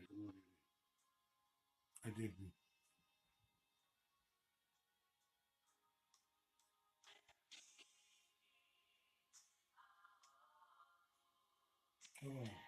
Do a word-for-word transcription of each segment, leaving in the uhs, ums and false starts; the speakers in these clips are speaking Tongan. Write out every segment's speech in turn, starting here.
Tonga lelei. ʻAi te pi. Oh.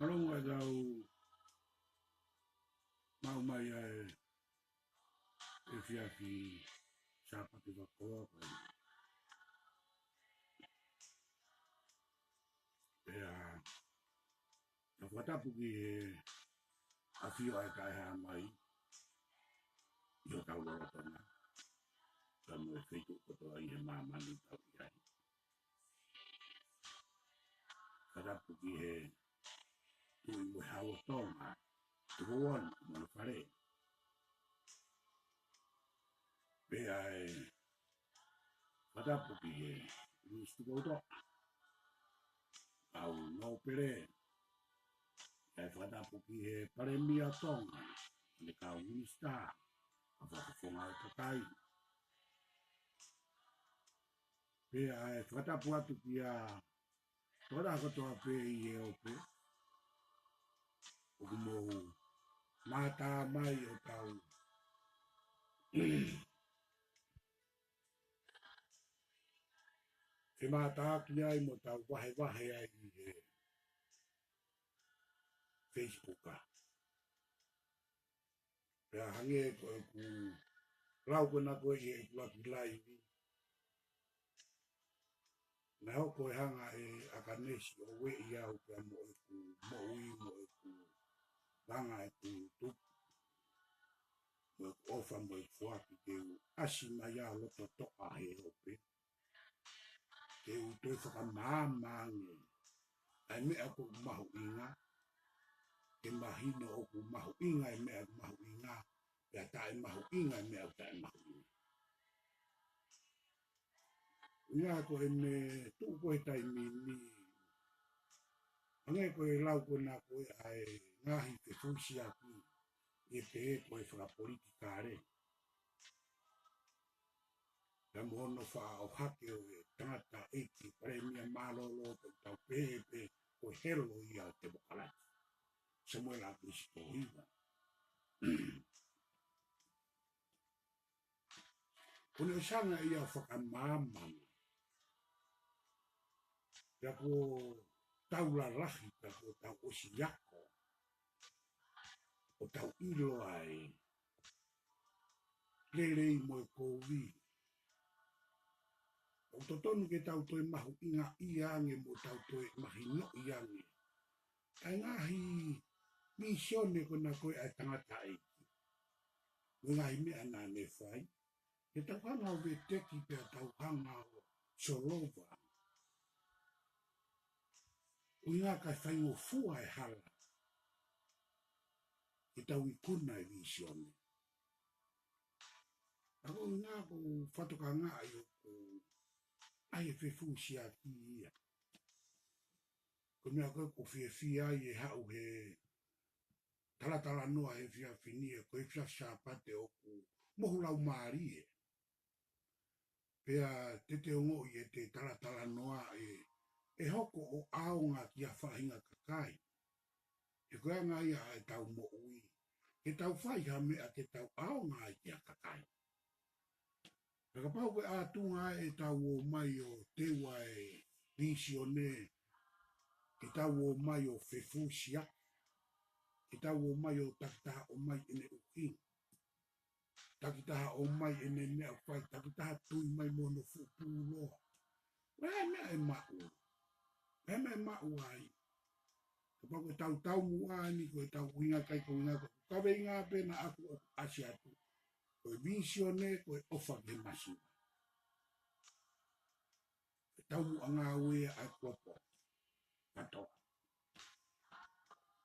Mālō ʻetau maʻu mai ʻa e efiafi Sāpate fakakoloa ko eni. Pea, ʻa e fakatapu ki he ʻafio ʻa e Taʻehāmai ʻi hotau lotolotonga, pea mo e feituʻu kotoa ʻi he māmani ʻoku tau ʻi ai. Fakatapu ki he Tuʻi mo e Hau ʻo Tonga, Tupou Ono, mo hono fale. Pea ʻe fakatapu ki he Minisitā Kotoa, kau nōpele, ʻe fakatapu ki he Palēmia ʻo Tonga, mo e kau minisitā, kau fakafofonga ʻo e kakai. Pea ʻe fakatapu atu kia Tokotaha kotoa pē ʻi he ope, ʻoku mou mātā mai ʻo tau femātaaki ai mo tau vahevahe ai ʻi he Facebook ʻa. Pea hangē ko ʻeku lau ko ena ko ē ʻi heʻeku laki laivi. Naʻe hoko e hanga ʻe ʻAkanesi ʻo ueʻi au pea mo ʻeku moʻui mo ʻeku vanga ʻeku tupu. Mo ʻeku ʻofa mo ʻeku foaki ke u ʻasi mai au loto toʻa he ope. Ke u toe fakamaama ange ʻa e meʻa ʻoku mahuʻinga, ke mahino ʻoku mahuʻinga e meʻa ʻoku mahuʻinga, pea taʻemahuʻinga e meʻa ʻoku taʻemahuʻinga. ʻIa ko ʻene tuʻu ko e taimi ni, hangē ko e lau ko ena ko ē ʻa e ngaahi fefusiaki, ʻi he pehē ko e fakapolitikale. Pea mo hono faʻa ʻohake ʻo e tangata ʻeiki palēmia mālōlō ko e tau pehē pē ko e helo ia ʻo e temokalati. Samuela ʻAkilisi Pōhiva. ʻo ne ʻosi hanga ia ʻo fakamaama. Pea kuo tau lalahi, pea kuo tau ʻosi ako. ʻO tau ʻilo ai. Lelei mo e kovi. ʻOku totonu ke tau toe mahuʻingaʻia ange mo tau toe mahinoʻi ange ʻa e ngaahi misione ko ena ko ē ʻa e tangataʻeiki. Mo e ngaahi meʻa naʻa ne fai. Ke tau hanga ʻo veteki pea tau hanga ʻo solova. ʻUhinga kae faingofua e hala ke tau ikuna e vīsione. Ka ko e ʻuhinga ʻoku ou fakatokangaʻi ʻoku ʻi ai e fefusiaki ia. Ko e meʻa ko ē ʻoku ou fiefia ai ʻe haʻu he talatalanoa he efiafi ni, ʻa e ko e efiafi Sāpate ʻoku mohu laumālie. Pea te te ongoʻi ʻete talatalanoa ʻe, ʻe hoko ʻo ʻaonga ki ha faʻahinga kakai. He ko e anga ia ʻetau moʻui. Ke tau fai ha meʻa ke tau ʻaonga ai ki ha kakai. Pea kapau ko e ʻātunga ʻetau ō mai ʻo teu ʻa e vīsione, ke tau ō mai ʻo fefusiaki, ke tau ō mai ʻo takitaha ʻomai ʻene ʻuhinga. Takitaha ʻomai ʻene meʻa fai, takitaha tui mai mo hono fuʻu pūloa. Ko e hā e meʻa ʻe maʻu? Ko e hā e meʻa ʻe maʻu ai? Kapau ko ʻetau taumuʻa ni, ko ʻetau ʻuhinga kai ko e ʻuhinga ko e kaveinga pē naʻa ku ʻoku ʻasi atu. Ko e vīsione, ko e ʻofa ki he masiva. Ko e taumuʻa ngāue ʻa e kolopo. Kātoa.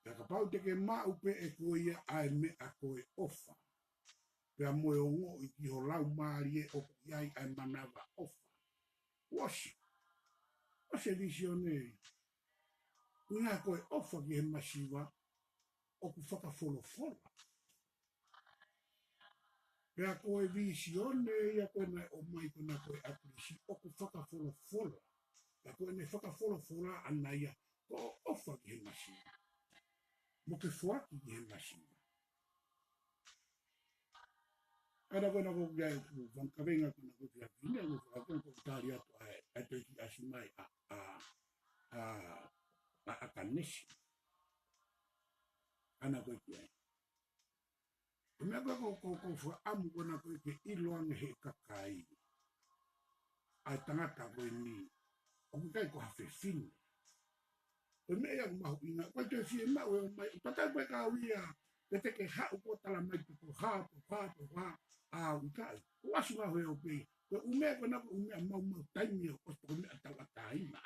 Pea kapau te ke maʻu pē ʻe koe ia ʻa e meʻa ko e ʻofa. Pea mo e ongoʻi ki ho laumālie ʻoku ʻi ai ʻa e manavaʻofa. ʻOsi. ʻOsi e vīsione. ʻUhinga ko e ʻofa ki he masiva ʻoku fakafolofola. Pea ko e vīsione ia ko ē naʻe ʻomai ko ena ko ē ʻa Kilisi ʻoku fakafolofola. Pea ko ʻene fakafolofola ʻana ia ko e ʻofa ki he masiva. Mo ke foaki ki he masiva. ʻA ia ko ena ko ia ʻeku fanga kavenga ko ena ko e efiafi ni, ʻoku ou fakaʻamu ke u tali atu ʻa e, ʻa e toki ʻasi mai ʻa, ʻa, ʻa, ʻa ʻAkanesi. ʻA ena ko e kiai. Ko e meʻa ko ē ʻoku ou, ʻoku ou fakaʻamu ko ena ko ē ke ʻilo ange ʻe he kakai ʻa e tangata ko eni, ʻoku ʻikai ko ha fefine. Ko e meʻa ia ʻoku mahuʻinga, ʻoku ʻikai toe fiemaʻu ʻe ō mai, ʻoku tatau pē ka ui ia, te te ke haʻu ko e tala mai pe ko e hā, pe ko e hā, pe ko e hā, ʻa ʻoku ʻikai. ʻOku ʻasi mai he ʻope, ko e ʻū meʻa ko ena ko e ʻū meʻa maumau taimi ʻo ʻosi ko e meʻa tauʻatāina.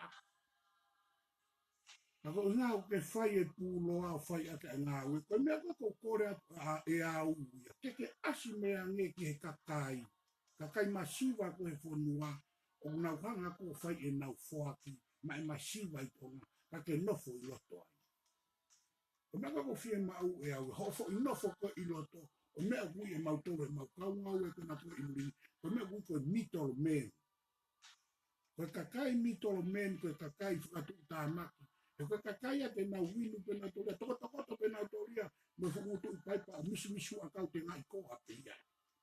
Ka ko e ʻuhinga ʻoku ke fai e pūloa ʻo fai ʻaki e ngāue. Ko e meʻa ko ē ʻoku ou kole atu ʻa e au ia. Ke ke ʻasi mai ange ki he kakai. Kakai masiva ko ē he fonua. ʻOku nau hanga ko ē ʻo fai ʻenau foaki. Maʻa e masiva ʻi Tonga. Ka ke nofo ʻi loto ai. Ko e meʻa ko ē ʻoku fiemaʻu ʻe au. Hoʻo foʻi nofo ko ē ʻi loto. ʻO meʻa ʻoku ui ʻe mautolu ʻemau kau ngāue ko ena ko ē ʻi muli. Ko e meʻa ʻoku ui ko e middleman. Ko e kakai middleman, ko e kakai fakatuʻutāmaki. He ko e kakai ia te nau inu pē nautolu ia, tokotokoto pē nautolu ia, mo e fuʻu ngutu ʻi paipa ʻo misumisuʻakau te ngai ko ʻa pē ia.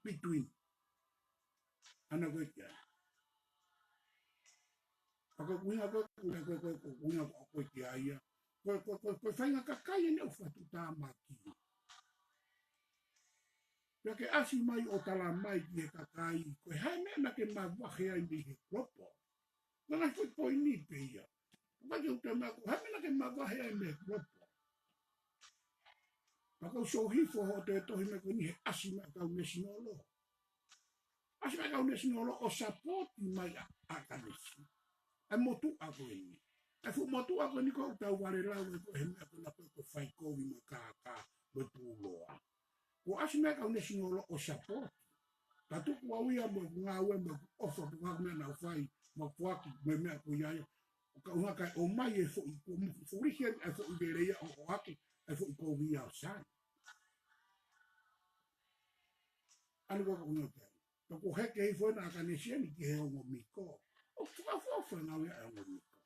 Between. ʻA ena ko e kiai. Pea ko e ʻuhinga ko ē, ko e ʻuhinga ko ē, ko e ʻuhinga ko ē kiai ia. Ko e, ko e, ko e, ko e faʻahinga kakai eni ʻoku fakatuʻutāmaki. Pea ke ʻasi mai ʻo tala mai ki he kakai, ko e hā e meʻa naʻa ke mavahe ai mei he kolopo. Ko e ngaahi foʻi poini pē ia. Ko e ngaahi ʻū meʻa ko e hā e meʻa naʻa ke mavahe ai mei he kolopo. Pea ʻoku ou sio hifo hoʻo toe tohi mai ko eni he ʻasi mai e kau nesinolo. ʻAsi mai e kau nesinolo ʻo sapoti mai ʻa, ʻa ʻAkanesi. ʻA e motuʻa ko eni. ʻA e fuʻu motuʻa ko eni ko ʻoku tau vale lau ē ko e he meʻa ko ena ko e ko e fai kovi mo e kākā mo e pūloa. Kuo ʻasi mai e kau nesinolo ʻo sapoti. Ka tuku au ia mo e ngāue mo e ʻofa ko e ngaahi meʻa naʻa ku fai, mo e foaki, mo e meʻa ko ia ia. ʻO ka ʻuhinga kae ʻomai e foʻi, ko e fulihi eni e foʻi vele ia ʻo, ʻohake, e foʻi kovi ia ʻo sai. ʻA ena ko e ʻuhinga kiai. Ka kuo heke hifo ena ʻa ʻAkanesi eni ki he ongo miko. ʻOku fakaʻofoʻofa e ngāue ʻa e ongo miko.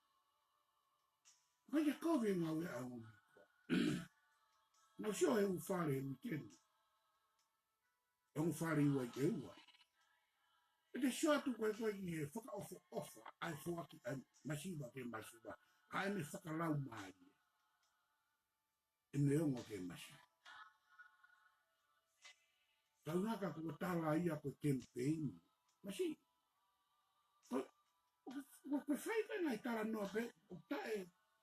Ka ʻikai kovi e ngāue ʻa e ongo miko. Naʻa ku sio he ʻū fale he uike ni. Ongo fale ʻi Vaiʻeua. ʻE te sio atu ko ē ko ē ki he fakaʻofoʻofa ʻa e foaki ʻa e masiva ki he masiva, ʻa ʻene fakalaumālie ʻene ongo ki he masiva. Kaunga ka kuo tala ia ko e kemipeini. Masiʻi. Ko, ko, ko, ko e fai ko ē ngaahi talanoa pē, ʻo taʻe,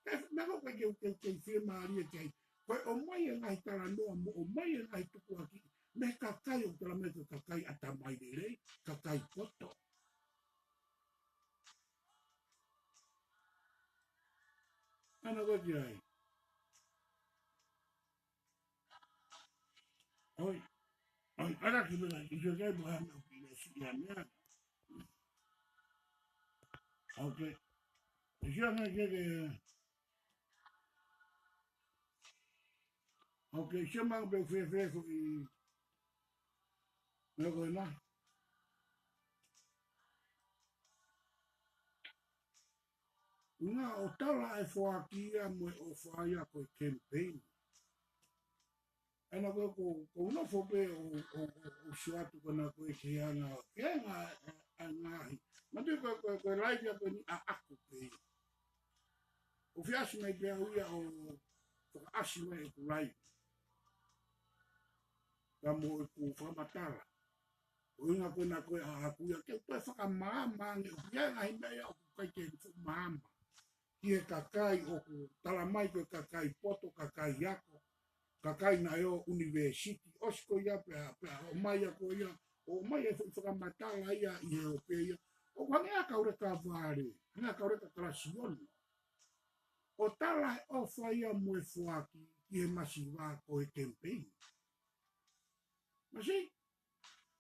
taʻe, naʻa ko ē ke, ke, ke fiemālie ki ai. Ko e ʻomai e ngaahi talanoa mo ʻomai e ngaahi tukuakiʻi mei he kakai ʻoku tala mai ko e kakai ʻatamai lelei, kakai poto. ʻAna ko ē ki ai. ʻOi. ʻOi, ʻana ki mena, ʻi ke kai mo hana ki le si ia mea. Okay. ʻI ke anga ke ke. Okay, ʻi ke manga pe fefefo ʻi. Mea ko ena. Naʻa ʻo tala e foaki ia mo e ʻofa ia ko e kemipeini. ʻAna ko, ko, ko nofo pē ʻo, ʻo, ʻo, ʻo sio atu ko ena ko e ke anga, ke anga, ʻa, ʻa ngahi. Mate ko, ko, ko e laivi ia ko eni ʻaʻaku pē. ʻO fiasi mai pē au ia ʻo fakaasi mai ʻeku laivi. Ka mo ʻeku fakamatala. ʻUhinga ko ena ko e ʻaʻaku ia ke u toe fakamaama ange ʻoku ʻi ai e ngaahi meʻa ia ʻoku ʻikai ke u fakamaama. Ki he kakai ʻoku tala mai ko e kakai poto, kakai ako, kakai naʻe ō ʻunivēsiti, ʻosi ko ia pea, pea ʻomai ia ko ia, ʻomai e foʻi fakamatala ia ʻi he ope ia. ʻOku hangē ʻa Kauleka Vale, hangē ʻa Kauleka Kalasi Ono. ʻO tala e ʻofa ia mo e foaki ki he masiva ko e kemipeini. Masiʻi,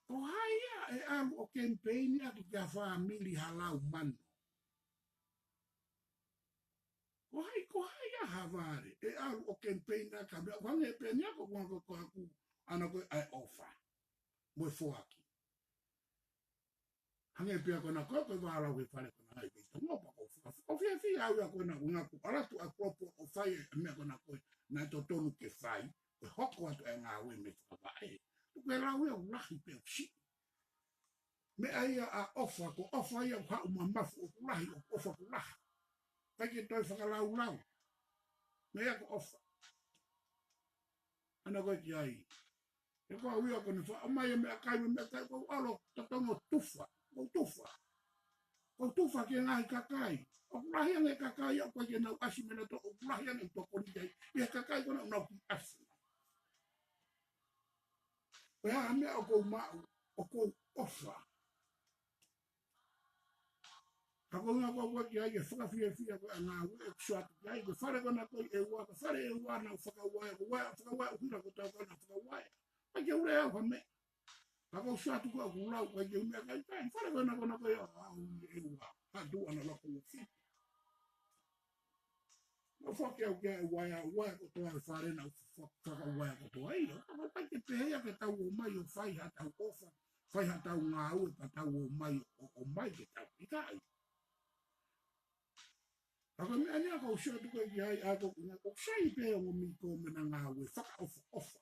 ko hai ia ʻe ʻalu ʻo kemipeini ʻaki ki ha fāmili ha lau mano? Ko hai, ko hai ia ha Vale ʻe ʻalu ʻo kemipeini ʻaki ha meʻa, ʻoku hangē pē eni ia ko, ko, ko, ko ʻaku ʻana ko ē ʻa e ʻofa mo e foaki. Hangē pē ia ko ena ko, ko e vālau he fale ko ena ʻi Veitongo pea ko, ko, ko fiefia au ia ko ena ʻuhinga ʻoku ʻalu atu ʻa e kolopo ʻo fai e meʻa ko ena ko ē naʻe totonu ke fai, ko e hoko atu e ngāue mei fakavaʻe. Tuku e lau ia ʻoku lahi pē ʻoku siʻi. Meʻa ia ʻa ʻofa, ko ʻofa ia ʻoku haʻu mamafu ʻoku lahi, ʻoku ʻofa ʻoku lahi. ʻIkai ke toe fakalaulau. Meʻa ia ko ʻofa. ʻAna ko ē ki ai. He ko au ia ko eni faʻa ʻomai e meʻakai mo e meʻakai ko u ʻalu ʻo totongi ʻo tufa. Ko u tufa. Ko u tufa ki he ngaahi kakai. ʻOku lahi ange e kakai ʻoku ʻikai ke nau ʻasi mei nautolu, ʻoku lahi ange e tokoni ki ai. ʻI he kakai ko ena ʻoku nau kiʻi ʻasi. Ko e hā e meʻa ʻoku ou maʻu, ʻoku ou ʻofa. Ka ko e ʻuhinga ko ē ki ai e fakafiefia ko ē ʻa e ngāue ʻeku sio atu ki ai, ko e fale ko ena ko ē ʻEua, ko e fale ʻEua naʻa ku fakaua, ko e ua, fakaua ʻuhila ko tau ko ena fakaua. ʻIkai ke u lea au ha meʻa. Ka ko u sio atu ko ē ʻoku lau, ʻikai ke u meʻakai, ʻikai, fale ko ena ko ena ko ē ʻa ʻEua. Ka tuʻu ʻana loko ufi. Naʻa ku foaki au ki ai e uaea, uaea kotoa e fale naʻa ku fa-, fakauaea kotoa ia. Ka ʻoku ʻikai ke pehē ia ke tau ō mai ʻo fai haʻatau ʻofa, fai haʻatau ngāue, pea tau ō mai ʻo, ʻo, ʻomai ke tau ʻikai. Ka ko e meʻa ni ia ʻoku ou sio atu ko ē ki ai, ʻa ko, ʻoku sai pē ʻa Miko mo ʻena ngāue fakaʻofoʻofa.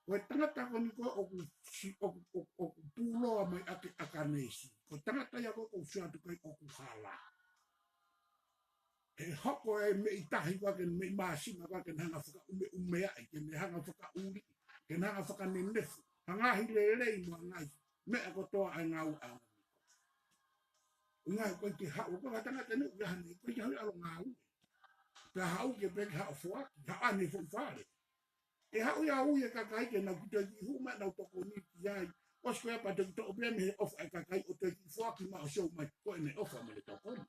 Ko e tangata ko eni ko ē ʻoku si-, ʻoku, ʻoku, ʻoku puloa mai ʻaki ʻAkanesi. Ko e tangata ia ko ē ʻoku ou sio atu ko ē ʻoku hala. He hoko e meʻi tahi ko ē ke meʻi māsima ko ē ke ne hanga fakaʻumeʻumeaʻi, ke ne hanga fakaʻuli, ke ne hanga fakanenefu. Ha ngaahi lelei mo ha ngaahi meʻa kotoa ʻa e ngāue ʻa Miko. ʻUhinga ko e ke haʻu, ko e tangata ni, ʻuhinga ni, ko e ke haʻu ʻi ʻalo ngāue. Pea haʻu ke pē ke haʻu foaki, haʻu ʻane foʻi fale. ʻE haʻu ia ui e kakai ke nau ki toe kiʻi hū mai nau tokoni ki ai. ʻOsi ko ia pea toe kiʻi toʻo pē mei he ʻofa e kakai ʻo toe kiʻi foaki mai ʻo sio mai ko ʻene ʻofa mo ʻene tokoni.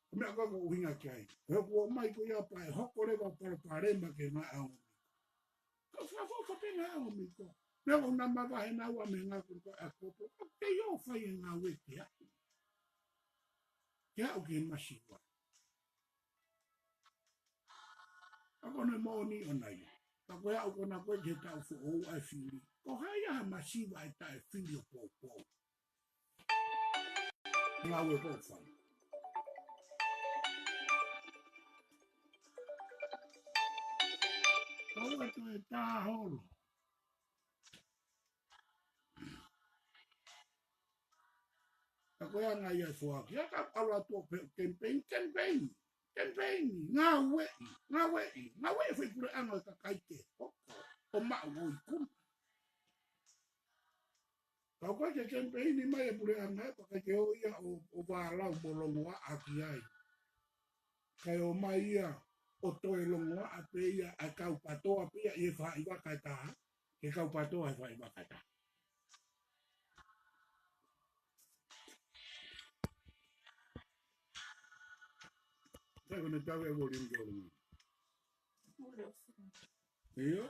Ko e meʻa ko ē ʻoku ou ʻuhinga ki ai. Ko e kuo ʻomai ko ia pea ʻe hoko leva palopalema ke ngāue ʻa Miko. Ka fakaʻofoʻofa pē ngāue ʻa Miko. Meʻa ko ena mavahe naua mei he ngāue ko ē ʻa Kopo. Ka te io fai e ngāue ke aʻu. Ke aʻu ki he masiva. Ka ko ʻene moʻoni ʻona ia. Ka ko e aʻu ko ena ko ē ki he taʻu foʻou ʻa e fili. Ko hai ia ha masiva ʻe taʻefili ʻo poupou. Ngāue ko ē ʻoku fai. Ka ua toe tā holo. Ko e anga ia e foaki, ʻa ka ʻalu atu ʻo pehē ʻoku campaign, campaign, campaign, ngāueʻi, ngāueʻi, ngāueʻi e foʻi puleʻanga ʻo e kakai ke hoko ʻo maʻu ʻo ikuna. Ka ʻoku ʻikai ke campaign mai e puleʻanga ia, pea ʻikai ke ō ia ʻo, ʻo vālau mo longoaʻa ki ai. Kae ō mai ia ʻo toe longoaʻa pē ia ʻa e kau PATOA pē ia ʻi he faʻahi vaka ʻe taha, ke kau PATOA he faʻahi vaka ʻe taha. Sai, ko ʻene tau e volume ki ʻolunga. ʻIo.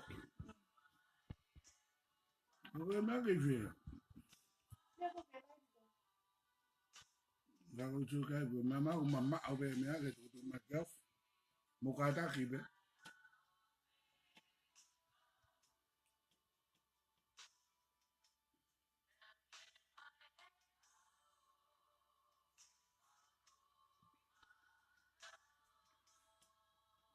Ko e meʻa ke fie. Ka ko tu kai ko mama, ko mama ʻo pē meʻa ke tuku tuku mai ke off. Mo kātaki pē.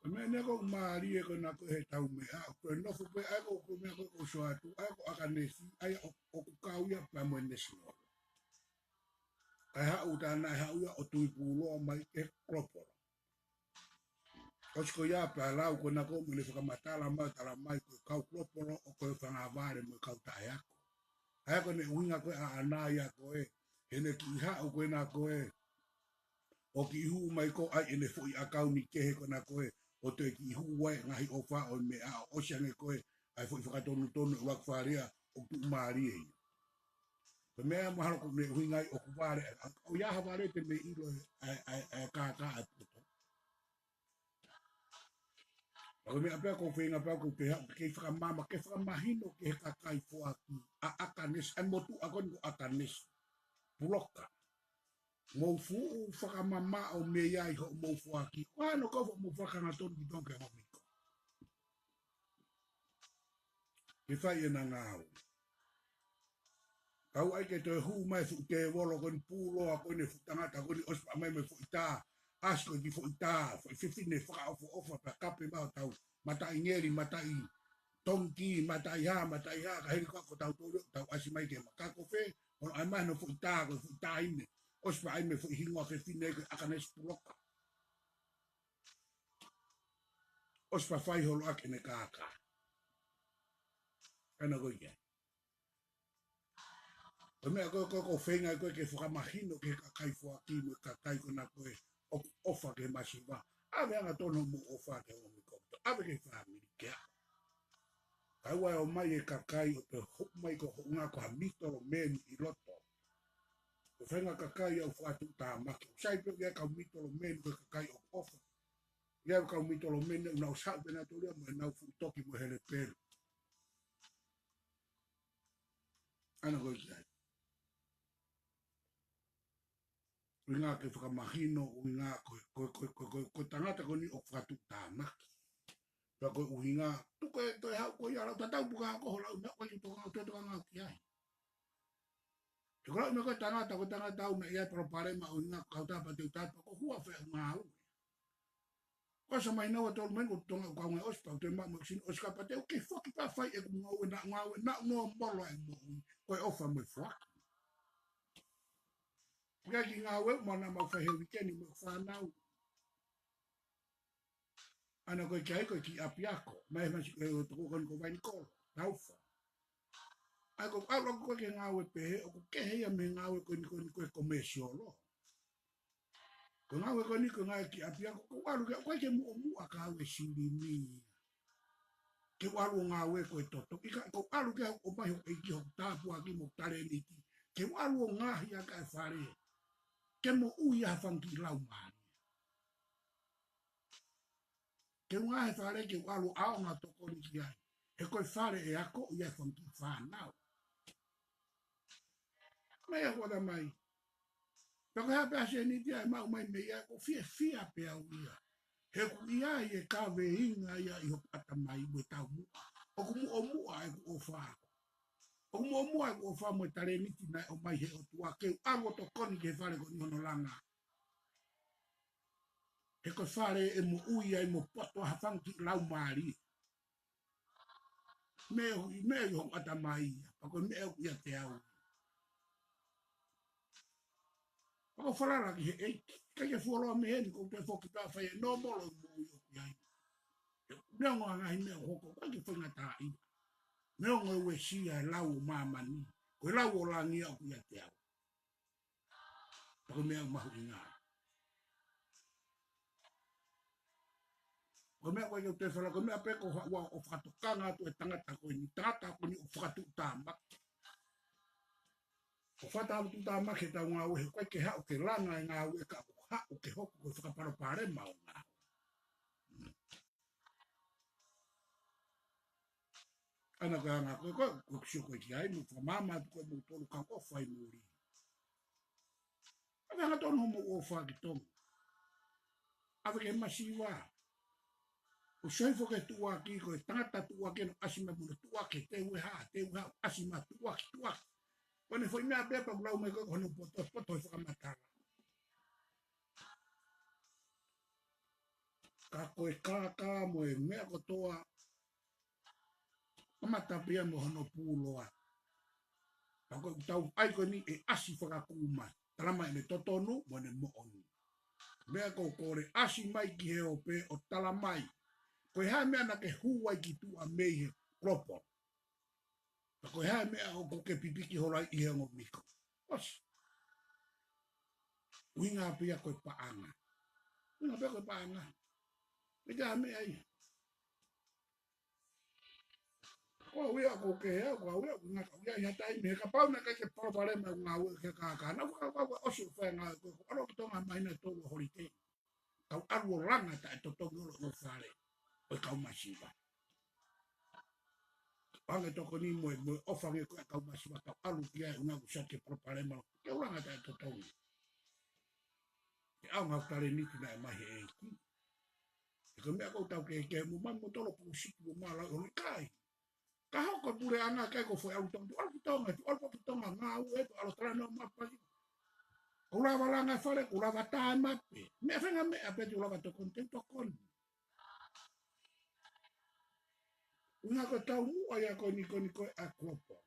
Ko e meʻa eni ʻoku mālie ko ena ko e tau meʻa, ko e nofo pē ʻa e ko, ko e meʻa ko e ko soatu, ʻa e ko ʻAkanesi, ʻa ia ʻo, ʻoku kau ia pea mo e National. Kae haʻu tāna ʻe haʻu ia ʻo tui pūloa mai ke global. ʻOsi ko ia pea lau ko ena ko ʻene fakamatala mai, tala mai ko e kau global ʻoku ko e fanga vale mo e kau taʻeako. ʻA ia ko ʻene ʻuhinga ko e ʻaʻana ia ko ē, heʻene kiʻi haʻu ko ena ko ē, ʻo kiʻi hū mai ko ē ʻa ʻene foʻi ʻakauni kehe ko ena ko ē, ʻo toe kiʻi hū ai e ngaahi ʻofa ʻo e meʻa ʻo ʻosi ange ko ē ʻa e foʻi fakatonutonu e ʻuluaki fale ia ʻoku tuʻumālie ia. Ko e meʻa mahalo ko ʻene ʻuhinga ai ʻoku vale, ʻa, ʻoku ʻi ai ha vale te mei ʻilo e, ʻa e, ʻa e, ʻa e kākā ʻa e poto. Ka ko e meʻa pē ʻoku ou feinga pē au ke u pehē, ke fakamama, ke fakamahino ki he kakai foaki ʻa ʻAkanesi, ʻa e motuʻa ko eni ko ʻAkanesi. Puloka. Mou fuʻu fakamamaʻo mei ai hoʻomou foaki. Ko hano kau foʻomou foaki hangatonu ki Tonga ke homiko. Ke fai ʻena ngāue. Kau ai ke toe hū mai fuʻu tēvolo ko eni pūloa ko eni fuʻu tangata ko eni ʻosi pā mai mo e foʻi tā. ʻAsi ko e kiʻi foʻi tā, foʻi fefine fakaʻofoʻofa pea kape mai ʻo tau. Mataʻi ngeli, mataʻi tongi, mataʻi hā, mataʻi hā, ka hili ko ʻetau tōlio, tau ʻasi mai ke makakofe, ʻo ʻai mai hono foʻi tā, ko e foʻi tāʻine. ʻOsi pā ʻai mei he foʻi hingoa fefine ko e ʻAkanesi Puloka. ʻOsi pā fai holo ʻaki ʻene kākā. ʻAna ko ia. Ko e meʻa ko ē, ko e, ko e feinga ko ē ke fakamahino ki he kakai foaki mo e kakai ko ena ko ē ʻoku ʻofa ki he masiva. ʻAve hangatonu hoʻomou ʻofa ki he homou mikoto. ʻAve ki he fāmili ke aʻu. Kae ʻoua ʻe ō mai e kakai ʻo toe hū mai ko hoʻo ngaahi ko ha mitolomeni ʻi loto. Ko e faʻahinga kakai ʻoku fakatuʻutāmaki. Sai pē ia kau mitolomeni ko e kakai ʻoku ʻofa. Ia kau mitolomeni ʻoku nau ʻosi haʻu pē nautolu ia mo ʻenau fuʻu toki mo e hele pelu. ʻAna ko e ki ai. ʻUhinga ke fakamahino, ʻuhinga ko, ko, ko, ko, ko, ko e tangata ko eni ʻoku fakatuʻutāmaki. Pea ko e ʻuhinga, tuku e toe haʻu ko ia lau tatau puka ko ho lau meʻa ko e toka, toe toka ngau ki ai. He ko e lau meʻa ko e tangata, ko e tangata au naʻe ʻi ai e palopalema ʻuhinga ko e kautapa te u tapa, ko e hua fē ʻeku ngāue. Ko e sa mai naua tolu mai ko Tonga ʻoku kaunga ʻosi pau te ma mo sin ʻosi ka pate ʻoku ke foki pā fai ʻeku ngāue naʻa ngāue naʻa ngāue molo e moʻui ko e ʻofa mo e foaki. Pea ki ngāue ʻoku mau na mau fai he weekend mo e fānau. ʻAna ko e ki ai ko e kiʻi ʻapiako. Mai he masi ko e toko ko eni ko Vainikolo. Taufa. ʻAi ko e ʻalu ko e ke ngāue pehē, ʻoku kehe ia mei he ngāue ko eni ko eni ko e komesiolo. Ko e ngāue ko eni ko e ngāue kiʻi ʻapiako, ko e ʻalu ke, ko e ke muʻomuʻa ka au e silini. Ke u ʻalu ʻo ngāue ko e toto. ʻIkai, ko e ʻalu ke ʻomai hoku ʻeiki hoku tāpuaki mo talēniti. Ke u ʻalu ʻo ngaahi ʻaki e fale. Ke moʻui ʻa e fanga kiʻi laumālie. Ke u ngaahi fale ke u ʻalu ʻo ʻaonga tokoni ki ai. He ko e fale ʻe ako ia e fanga kiʻi fānau. Meʻa ko ʻata mai. Pea ko e hā pē ʻa e sēniti ia ʻe maʻu mai mei ai ʻoku fiefia pē au ia. He ʻoku ʻi ai e kaveinga ia ʻi hoku ʻatamai mo e taumuʻa. ʻOku muʻomuʻa ʻeku ʻofa. ʻOku muʻomuʻa ʻeku ʻofa mo e talēniti naʻe ʻomai he ʻOtua ke u ʻalu ʻo tokoni ki he fale ko eni hono langa. He ko e fale ʻe moʻui ai mo poto ʻa e fanga kiʻi laumālie. Meʻa ʻoku ʻi, meʻa ʻi hoku ʻatamai ia, pea ko e meʻa ʻoku ʻiate au. ʻOku ou falala ki he ʻEiki. ʻIkai ke fuoloa mei heni, ʻoku ou toe foki pē ʻo fai e nōmolo ʻeku moʻui ʻoku ʻi ai. Neongo ʻa e ngaahi meʻa ʻoku hoko, ʻikai ke faingataʻaʻia. Neongo e uesia e lau ʻo māmani, ko e lau ʻo langi ʻoku ʻiate au. Pea ko e meʻa mahuʻinga. Ko e meʻa ko ē ʻoku ou toe falala, ko e meʻa pē ko haʻu ʻo fakatokanga atu e tangata ko eni, tangata ko eni ʻoku fakatuʻutāmaki. ʻOku fakatuʻutāmaki ʻetau ngāue, he ʻoku ʻikai ke haʻu ke langa e ngāue ka ʻoku haʻu ke hoko ko e fakapalopalema ʻo e ngāue. ʻA ia ko e anga ko ē, ko ē, ʻoku ou sio ko ē ki ai, mo fakamāmā atu ko ē mo tolu ka ʻoku fai muli. ʻA e anga tonu hoʻomou ʻofa ki Tonga. ʻAve ki he masiva. ʻOku sio hifo ki he tuʻuaki, ko e tangata tuʻuaki ʻoku ʻasi mai mo hono tuʻuaki, teu e hā, teu e hā, ʻasi mai tuʻuaki, tuʻuaki. Ko ʻene foʻi meʻa pē pea ʻoku lau mai ko ē ko hono poto, poto he fakamatala. Ka ko e kākā mo e meʻa kotoa, kamata pē ia mo hono pūloa. Ka ko ʻetau ʻai ko eni ʻe ʻasi fakakū mai. Tala mai ʻene totonu mo ʻene moʻoni. Meʻa ʻoku ou kole, ʻasi mai ki he ope ʻo tala mai. Ko e hā e meʻa naʻa ke hū ai ki tuʻa mei he global. Ka ko e hā e meʻa ʻoku ke pipiki holo ai ʻi he ongo miko. ʻOsi. ʻUhinga pē ia ko e paʻanga. ʻUhinga pē ko e paʻanga. Pea ko e meʻa ia. Ko au ia ʻoku ou kehe au, ko au ia ʻoku ngata au ia ʻi ha taimi, he kapau naʻe ʻikai ke palopalema e ngāue ki he kākā. Naʻa ku fakakaukau ʻosi ʻo fai e ngāue ko ē, ʻalu ki Tonga mai ʻi he tolu ʻo holiday. Tau ʻalu ʻo langa taʻetotongi ʻolo ʻo fale ʻo e kau masiva. Hangē tokoni mo e, mo e ʻofa ange ko ē ʻa e kau masiva, tau ʻalu ki ai ʻuhinga ʻoku ʻikai ke palopalema, ke u langa taʻetotongi. Ke ʻaonga ʻo talēniti naʻe ʻomai he ʻEiki. He ko e meʻa ʻoku tau kehekehe mo mai mo tolo pūsiki mo mālō ʻo ʻikai. Ka hoko e puleʻanga ʻikai ko e foʻi ʻalu Tonga, tuʻu ʻalu ki Tonga, tuʻu ʻalu ki Tonga, ngāue, tuʻu ʻalu talanoa maʻa paki. ʻOku lava langa e fale, ʻoku lava tā e mape. Meʻa faʻahinga meʻa pē te u lava tokoni, te u tokoni. ʻUhinga ko e taumuʻa ia ko eni ko eni ko ē ʻa e global.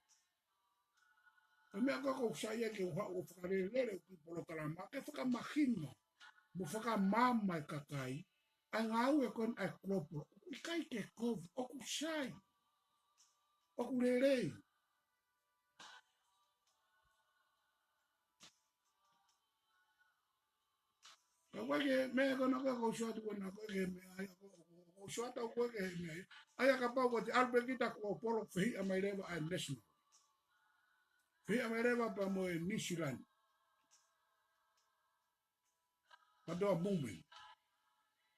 Ko e meʻa ko ē ʻoku ou saiʻia ke u haʻu ʻo fakalelele ʻeku kiʻi polokalama, ke fakamahino mo fakamaama e kakai ʻa e ngāue ko eni ʻa e global. ʻOku ʻikai ke kovi, ʻoku sai, ʻoku lelei. Ka ʻoku ʻikai ke meʻa ko ena ko ē ʻoku ou sio atu ko ena ko ē ke meʻa ai, ʻoku, ʻoku, ʻoku ou sio atu ko ē ke meʻa ai. ʻA ia kapau ko e te ʻalu pē kita ko e global, fehiʻa mai leva ʻa e national. Fehiʻa mai leva pea mo e New Zealand. Pea ʻoku movement.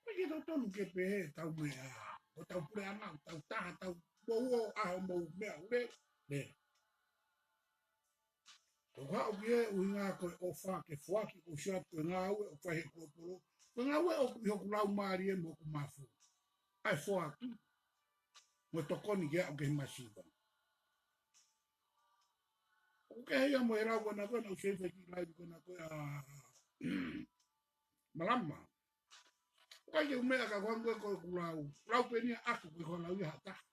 ʻIkai ke totonu ke pehē ʻetau meʻa, ko ʻetau puleʻanga, ʻetau taha, ʻetau uouo, ʻa hoʻomou meʻa ʻule, ne. Ko e haʻu ki he ʻuhinga ko e ʻofa ke foaki, ʻoku ou sio atu ko e ngāue ʻoku fai he global. Ko e ngāue ʻoku ʻi hoku laumālie mo hoku mafu. ʻA e foaki. Mo e tokoni ke aʻu ki he masiva. ʻOku kehe ia mo e lau ko ena ko ē naʻa ku sio ki he kiʻi live ko ena ko ē ʻa Malama. ʻOku ʻikai ke u meʻa ka ko e hangē ko ʻeku lau. Lau pē eni ʻaʻaku, ʻikai ko e lau ia ʻa ha taha.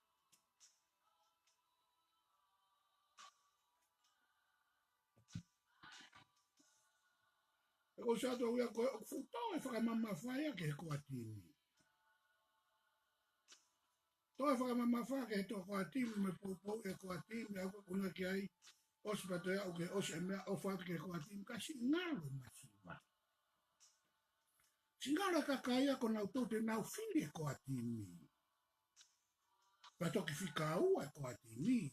He ʻoku ou sio atu au ia ko e ʻoku fuʻu tō e fakamamafa ia ki he core team. Tō e fakamamafa ki he tō core team, mo e poupou e core team, ʻa ia ko e ʻuhinga ki ai, ʻosi pea toe aʻu ke ʻosi e meʻa, ʻofa atu ki he core team, ka siʻi ngalo e masiva. Siʻi ngalo e kakai ia ko nautolu te nau fili e core team. Pea toki fika ua e core team.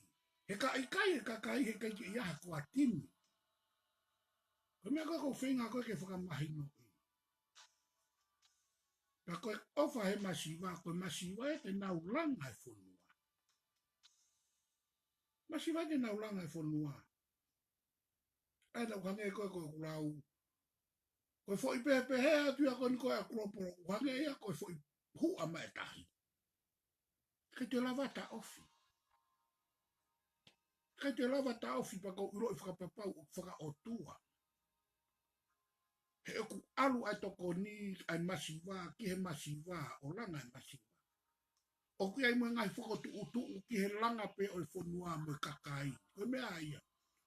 He ka ʻikai e kakai, he ʻikai ke ʻi ai ha core team. Ko e meʻa ko ē ʻoku ou feinga ko ē ke fakamahinoʻi. Ka ko e ʻofa he masiva, ko e masiva ia te nau langa e fonua. Masiva ia te nau langa e fonua. ʻA ia naʻa ku hangē ko ē ko ʻeku lau. Ko e foʻi pehepehē atu ia ko eni ko ē ʻa e global, ʻoku hangē ia ko e foʻi huʻa maʻa e tahi. ʻIkai te lava taʻofi. ʻIkai te lava taʻofi pea ʻoku ou ʻiloʻi fakapapau ʻoku fakaʻotua. He ʻoku ʻalu ʻa e tokoni ʻa e masiva ki he masiva, ʻo langa e masiva. ʻOku ʻi ai mo e ngaahi fokotuʻutuʻu ki he langa pē ʻo e fonua mo e kakai. Ko e meʻa ia.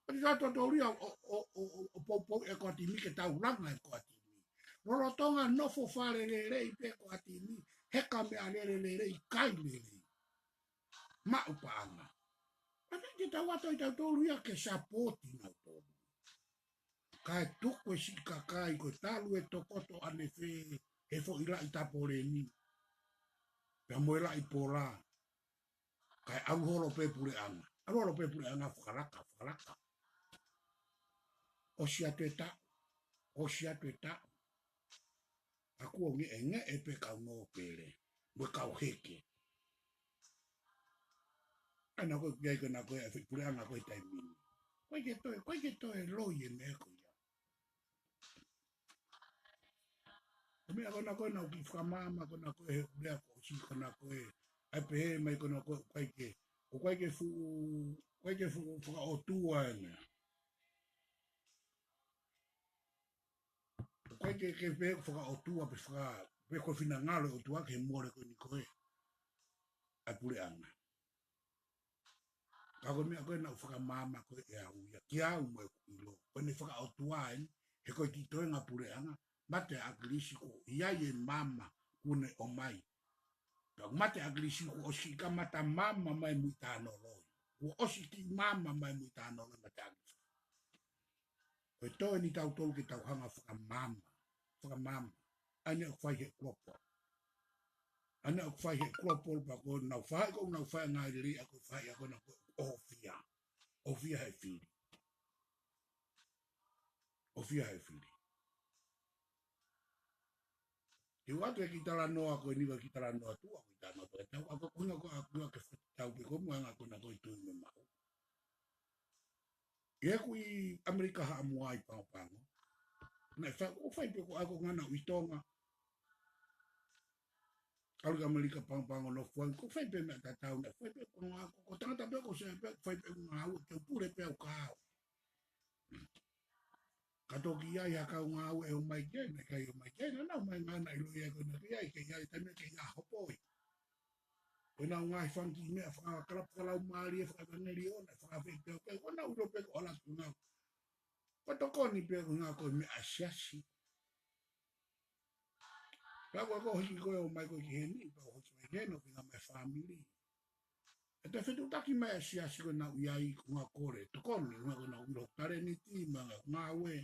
ʻOku tau totolu ia ʻo, ʻo, ʻo, ʻo, ʻo poupou e koatimi ke tau langa e koatimi. Lolotonga nofo fale lelei pē koatimi, heka meʻalele lelei, kai lelei. Maʻu paʻanga. Pea ʻikai ke tau ʻalu ʻo tautolu ia ke sapoti nautolu. Kae tuku e siʻi kakai ko e talu e tokoto ʻanefē he foʻi laʻi tapoleni. Pea mo e laʻi pola. Kae ʻalu holo pē puleʻanga. ʻAlu holo pē puleʻanga fakalaka, fakalaka. ʻOsi atu e taʻu. ʻOsi atu e taʻu. ʻA kuo ngeʻengeʻe pē kau nōpele. Mo e kau heke. ʻA ena ko e kiʻi ai ko ena ko e ʻa e foʻi puleʻanga ko e taimi ni. ʻOku ʻikai ke toe, ʻoku ʻikai ke toe loi e meʻa ko ia. Ko e meʻa ko ena ko ena ʻoku kiʻi fakamaama ko ena ko e he ʻulea ko ʻosi ko ena ko e. ʻAi pehē mai ko ena ko e ʻoku ʻikai ke, ʻoku ʻikai ke fuʻu, ʻoku ʻikai ke fuʻu fakaʻotua e meʻa. ʻOku ʻikai ke, ke pehē fakaʻotua pe faka, pe ko e finangalo e ʻOtua ke mole ko eni ko e. ʻA e puleʻanga. Ka ko e meʻa ko ē naʻu fakamaama ko ē ʻe au ia, kiate au mo ʻeku ʻilo. Ko ʻene fakaʻotua eni, he ko e kiʻi toenga puleʻanga, mate ʻAkilisi kuo ʻi ai e maama kuo ne ʻomai. Pea mate ʻAkilisi kuo ʻosi kamata maama mai mui tānoloi. Kuo ʻosi kiʻi maama mai mui tānoloi mate ʻAkilisi. Ko e toe ni tautolu ke tau hanga fakamaama, fakamaama. ʻA ena ʻoku fai he global. ʻA ena ʻoku fai he global pea ko ʻenau fai, ko ʻenau fai ngaahi lelei ʻa ko e fai ʻa ko ʻenau ko ʻofia. ʻOfia he fili. ʻOfia he fili. Ke ʻoatu e kiʻi talanoa ko eni, kiʻi talanoa tuʻa, kiʻi talanoa tuʻa. Tau ako kuinga ko aku ke tau pe ko muanga ko ena ko e tui me mau. ʻI heʻeku ʻi ʻAmelika Haʻamoa ʻi Pagopago. Naʻe fai, ʻoku fai pē ko ʻeku ngana ʻi Tonga. ʻAlu ki ʻAmelika Pagopago nofo ange, ʻoku fai pē meʻa tatau, naʻe fai pē ko ngā, ko, ko e tangata pē ko se pē, fai pē ngāue, ke pule pē au ka au. Ka toki ʻi ai ha kau ngāue ʻe ʻomai ki ai, naʻe ʻikai ʻomai ki ai, naʻa nau ʻomai ngana ʻi loia ko ena ki ai, ke ʻi ai, taimi ke ʻi ai hopo ʻi. Ko ʻenau ngaahi fanga kiʻi meʻa fakakalapakalaumālie, fakaʻevangeliō, naʻe fakafeʻiloaki, ko ʻenau ʻilo pē ko e ʻalu atu ngā. Ko e tokoni pē ko e ngā ko e meʻa siasi. Pea ko e ko hiki ko ē ʻomai ko ē ki heni, pea ko hiki mai ki heni, ʻo feinga mai fāmili. ʻE toe fetuʻutaki mai e siasi ko ʻenau ʻi ai ko ngā kole, tokoni, ngā ko ʻenau ʻilo talēniti, mo e ngā ngāue.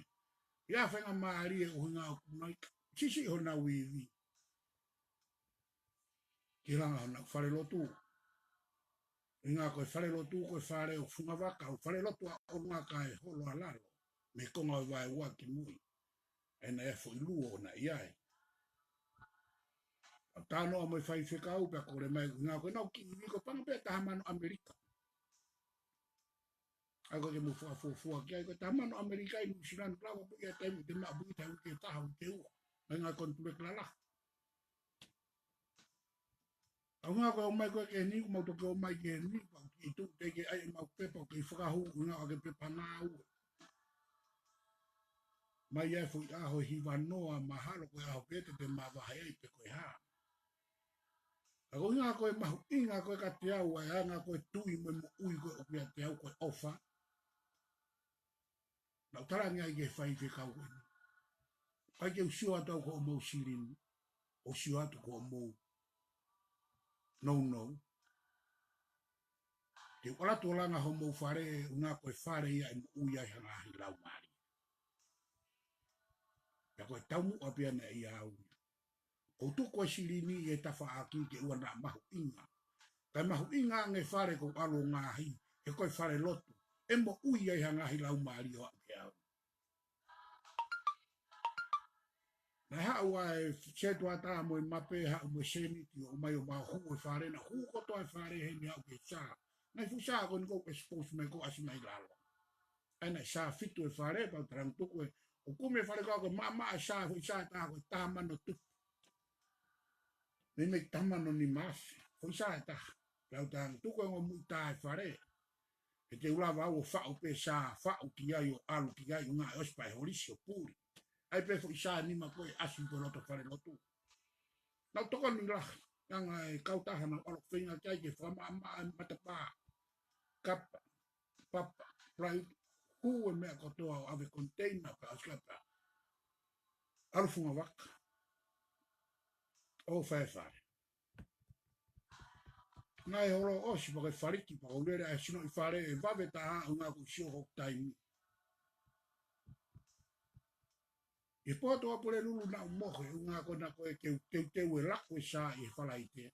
ʻI ai e faingamālie ʻo hinga ʻoku nau siʻisiʻi honau ivi. Ke langa honau falelotu. Hinga ko e falelotu, ko e fale ʻo fungavaka, ʻo falelotu ʻa ʻolunga kae holo ʻa lalo. Mei he konga ʻo e vaeua ki mui. ʻA ena e foʻi luo naʻe ʻi ai. ʻA e talanoa mo e faifekau pea kole mai, hinga ko ʻenau kiʻi ivi ko e paʻanga pē ʻe taha mano ʻAmelika. ʻA ia ko e ke mou fakafuofua ki ai, ko e taha mano ʻAmelika ʻi Nuʻu Sila, lava pē ia taimi te maʻu pē ia taha uike ʻe taha, uike ʻe ua. Mai ngā konituleki lalahi. ʻA ia ko e ʻomai ko ē ki heni, ʻoku mau toki ʻomai ki heni, pea ʻoku kiʻi tuʻu teʻeki ai ʻemau pepa, ʻoku kei fakahū, ʻuhinga ʻoku ʻikai ke pepa ngāue. Mai ai e foʻi ʻaho ʻe hiva noa, mahalo ko e ʻaho pē te te mavahe ai pe ko e hā. Ka ko e ʻuhinga ko e mahuʻinga ko ē kiate au, ʻa e anga ko e tui mo e moʻui ko ē ʻoku ʻiate au ko e ʻofa. Naʻu talaange ai ki he faifekau ko eni. ʻIkai ke u sio atu au ki hoʻomou silini, ʻo sio atu ki hoʻomou nounou. Ke u ʻalu atu ʻo langa hoʻomou fale, ʻuhinga ko e fale ia ʻe moʻui ai ha ngaahi laumālie. Pea ko e taumuʻa pē ia naʻe ʻiate au. ʻOku tuku e silini ʻi he tafaʻaki ke ʻoua naʻa mahuʻinga. Kae mahuʻinga ange e fale ʻoku ou ʻalu ʻo ngaohi, he ko e falelotu, ʻe moʻui ai ha ngaahi laumālie ʻo aʻu ki ai. Naʻe haʻu ʻa e setuata mo e mape, haʻu mo e sēniti ʻo ʻomai ʻo mau hū e fale, naʻe hū kotoa e fale heni ʻo aʻu ki he sā. Naʻe fuʻu sā ko eni ʻoku expose mai ʻoku ʻasi mai lalo. ʻA ia naʻe sā fitu e fale, pea u talaange tuku e, ʻoku kumi e fale ko ē ko e maʻamaʻa e sā, foʻi sā ʻe taha ko e taha mano tupu. Meimei taha mano nima afe, foʻi sā ʻe taha. Pea u talaange tuku e ongo muʻi tā e fale. He te u lava au ʻo faʻu pē sā, faʻu ki ai ʻo ʻalu ki ai, ʻuhinga ʻe ʻosi pē ʻa e holisi ʻo puli. ʻAi pē foʻi sā ʻe nima ko ē ʻasi pē loto falelotu. Naʻu tokoni lahi, anga e kautaha naʻu ʻalu ʻo feinga ki ai ke fakamaʻamaʻa e matapā. Kapa, papa, flight, Kū e meʻa kotoa ʻo ʻave container pea ʻosi ka pea ʻalu funga vaka. ʻO fai e fale. Naʻe holo ʻosi pea ko e faliki pea ko e lele ʻa e sinoʻi fale ʻe vave taha ʻo ngā ko sio hoku taimi. ʻI he potu ʻa Pulelulu naʻa ku mohe ʻo ngā ko ena ko e teu, teuteu e laku e sā ʻi he Falaite.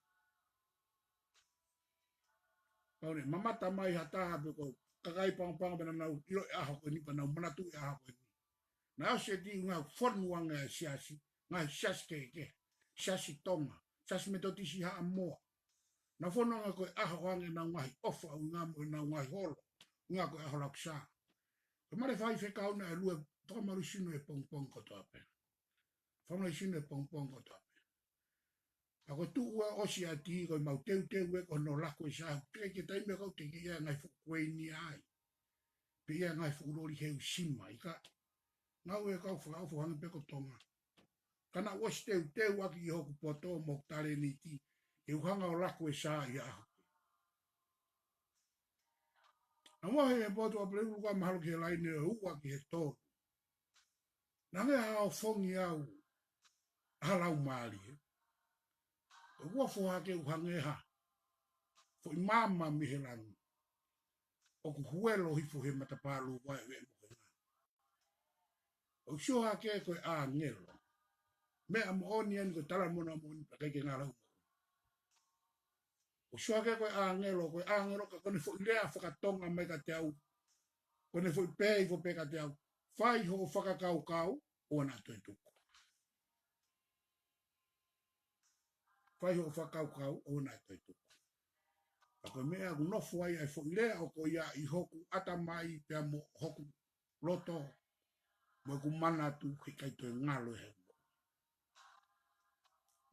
Pau ne mamata mai ha taha pe ko e kakai pangopango pea naʻa nau ʻilo e ʻaho ko eni pea nau manatu e ʻaho ko eni. Naʻe ʻosi e tī ʻo ngā fonu ange ʻa e siasi, ngaahi siasi kehekehe, siasi Tonga, siasi Metotisi Haʻamoa. Naʻa nau fonu ange ko e ʻaho ange ʻenau ngaahi ʻofa ʻo ngā mo ʻenau ngaahi holo, ʻo ngā ko e ʻaho laku sā. Ko e male faifekau naʻe lue fakamalu sino e pongipongi kotoa pē. Fakamalu sino e pongipongi kotoa pē. Pea ko e tuʻu ʻa ʻosi ʻa e tī ko e mau teuteu e ko hono laku e sā, pea ke taimi ʻa kau te ke ʻi ai ngaahi fuʻu kueni ai. Pe ʻi ai ngaahi fuʻu loli heu sima, ʻikai. Ngāue kau fakaʻofa hangē pē ko Tonga. Ka naʻa ku ʻosi teuteu ʻaki ʻi hoku poto mo hoku talēniti, ke u hanga ʻo laku e sā ʻi he ʻaho. Naʻa ku mohe he potu ʻa Pulelulu ka mahalo ki he laine ʻo e ua ki he tolu. Naʻe hanga ʻe he ʻaofongi au ʻa ha laumālie. ʻO ua foha ke u hangē ha foʻi maama mei he langi. ʻOku huelo hifo he matapā lūvai ʻo e mohenga. ʻOku sio hake ko e ʻāngelo. Meʻa moʻoni eni ko e talamonū moʻoni pea ʻikai ke ngalo. ʻOku sio hake ko e ʻāngelo, ko e ʻāngelo ka ko ʻene foʻi lea fakatonga mai kiate au. Ko ʻene foʻi pehē hifo pē kiate au. Fai hoʻo fakakaukau, ʻoua naʻa toe tuku. Fai hoʻo fakakaukau, ʻoua naʻa toe tuku. Pea ko e meʻa ʻoku nofo ai ʻa e foʻi lea ʻo ko ia ʻi hoku ʻatamai pea mo hoku loto, mo ʻeku manatu heʻikai toe ngalo ʻe he moʻui.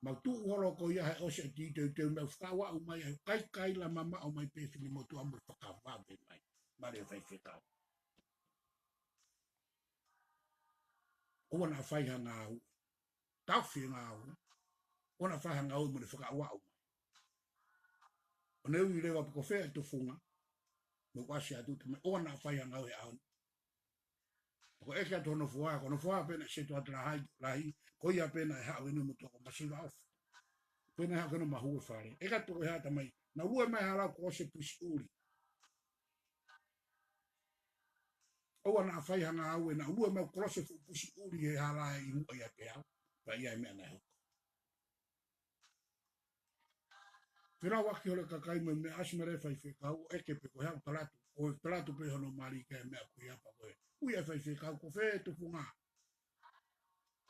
Mau tuʻu holo ko ia he ʻosi ʻa e tī teuteu meʻa ʻoku fakaʻauaʻu mai ʻa e kaikaila mamaʻo mai pē finemotuʻa mo e fakavave mai. Male faifekau. ʻOua naʻa fai ha ngāue. Tau fie ngāue. ʻOua naʻa fai ha ngāue mo ne fakaʻauaʻu mai. ʻO ne ui leva pe ko fē ʻa e tufunga. Mo ʻoku ʻasi atu te mai ʻoua naʻa fai ha ngāue he ʻaho ni. Ko e ʻeke atu hono foha, ko hono foha pē naʻe setuata lahi, lahi, ko ia pē naʻe haʻu ʻene motuʻa ko Masiva ʻofa. Pē naʻe haʻu ke ne mahu e fale. ʻEke atu ko e hā tamai, naʻa ku lue mai hala ko ʻosi e pusi ʻuli. ʻOua naʻa fai ha ngāue, naʻa ku lue mai ko ʻosi e fuʻu pusi ʻuli he hala ʻi muʻa ʻiate au, pea ʻi ai e meʻa naʻe hoko. Felauʻaki holo e kakai mo e meʻa, ʻasi male faifekau, ʻeke pe ko e hā ʻoku tala atu, ʻo tala atu pē hono mali ki he meʻa ko ia pea ko e ui ʻa e faifekau ko fē tufunga.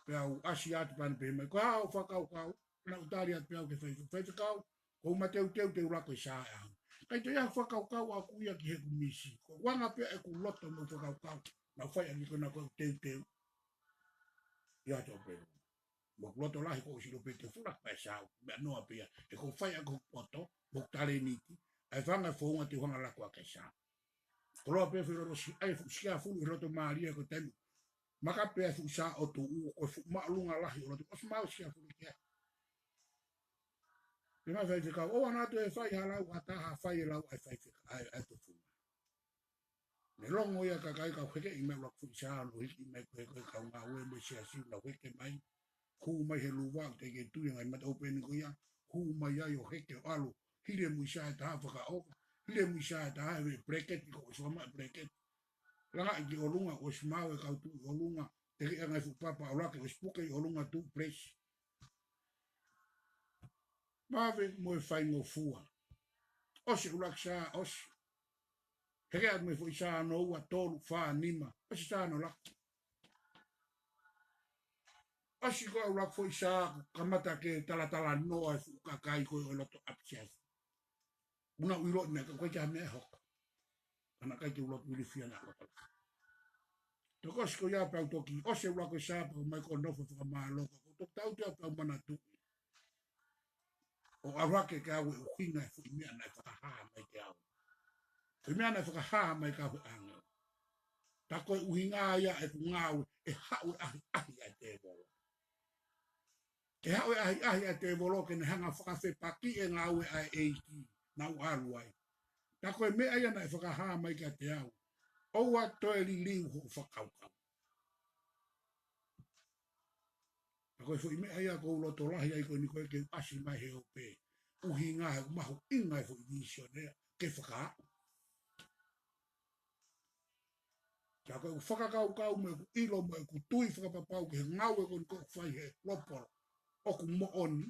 Pea u ʻasi atu pea ne pehē mai, ko e hā hoʻo fakakaukau, naʻa ku tali atu pē au ki he faifekau, faifekau, ko u mateuteu te u laku e sā ʻaho ni. ʻIkai toe ʻi ai ha fakakaukau ʻaʻaku ia ki heʻeku misi, ko e anga pē ʻeku loto mo e fakakaukau, naʻa ku fai ʻaki ko ena ko e teuteu. ʻIa tō pē. Mo ʻeku loto lahi ko u ʻosi ʻilo pē te u fuʻu laku e sā, meʻa noa pē ia, he ko u fai ʻaki hoku poto, mo hoku talēniti, ʻa e fanga founga te u hanga laku ʻaki e sā. Koloa pē felolosi, ʻa e fuʻu siafu ʻi loto mālie ko e taimi. Maka pē ʻa e fuʻu sā ʻo tuʻu, ko e fuʻu māʻolunga lahi ʻo loto, ʻosi maʻu siafu ki ai. Pea mai faifekau, ʻoua naʻa toe fai ha lau, ha taha fai e lau ʻa e faifekau, ʻa e, ʻa e tufunga. Ne longo ia kakai kau heke ʻi mai ʻuluaki foʻi sā, ʻo hiki mai ko e, ko e kau ngāue mo e siasi, nau heke mai, hū mai he luva, ʻoku teʻeki ke tui ngaahi mata ʻōpeni ko ia, hū mai ai ʻo heke ʻo ʻalu, hili e muʻi sā ʻe taha fakaʻova, hili e muʻi sā ʻe taha ʻe veʻe peleketi, ko e suama e peleketi. Langaʻi ki ʻolunga, ʻosi maʻu e kau tuʻu ʻi ʻolunga, tekeʻi ange fuʻu papa ʻo lake, ʻosi puke ʻi ʻolunga tuʻu pelesi. Vave mo e faingofua. ʻOsi e ʻuluaki sā, ʻosi. Heke atu mo e foʻi sā hono ua, tolu, fā, nima. ʻOsi sā hono laku. ʻOsi ko e ʻuluaki foʻi sā, kamata ke talatalanoa e fuʻu kakai ko ē ʻo e loto ʻapisiasi. Una ui loto meʻa ka ʻoku ʻikai ke ha meʻa ʻe hoko. Ka naʻe ʻikai ke u loto ilifia naʻa ku loto lahi. Tokosiʻi ko ia pea u toki ʻosi e ʻuluaki sā pea u mai ko e nofo fakamālō ka ko e toki tau te au pea u manatuʻi. ʻO ʻalu hake ke au e ʻuhinga e foʻi meʻa naʻe fakahā mai ke au. Foʻi meʻa naʻe fakahā mai ka he ʻāngelo. Tā ko e ʻuhinga ia ʻeku ngāue ʻe haʻu e ʻahiʻahi ʻa e tēvolo. ʻE haʻu e ʻahiʻahi ʻa e tēvolo ke ne hanga fakafepakiʻi e ngāue ʻa e ʻEiki naʻa ku ʻalu ai. Tā ko e meʻa ia naʻe fakahā mai kiate au. ʻoua toe liliu hoʻo fakakaukau. Ka ko e foʻi meʻa ia ʻoku ou loto lahi ai ko eni ko e ke ʻasi mai he ope. ʻUhinga he ʻoku mahuʻinga e foʻi vīsone ke fakaaʻu. Ka ko ʻeku fakakaukau mo ʻeku ʻilo mo ʻeku tui fakapapau ki he ngāue ko eni ʻoku fai he Global ʻoku moʻoni.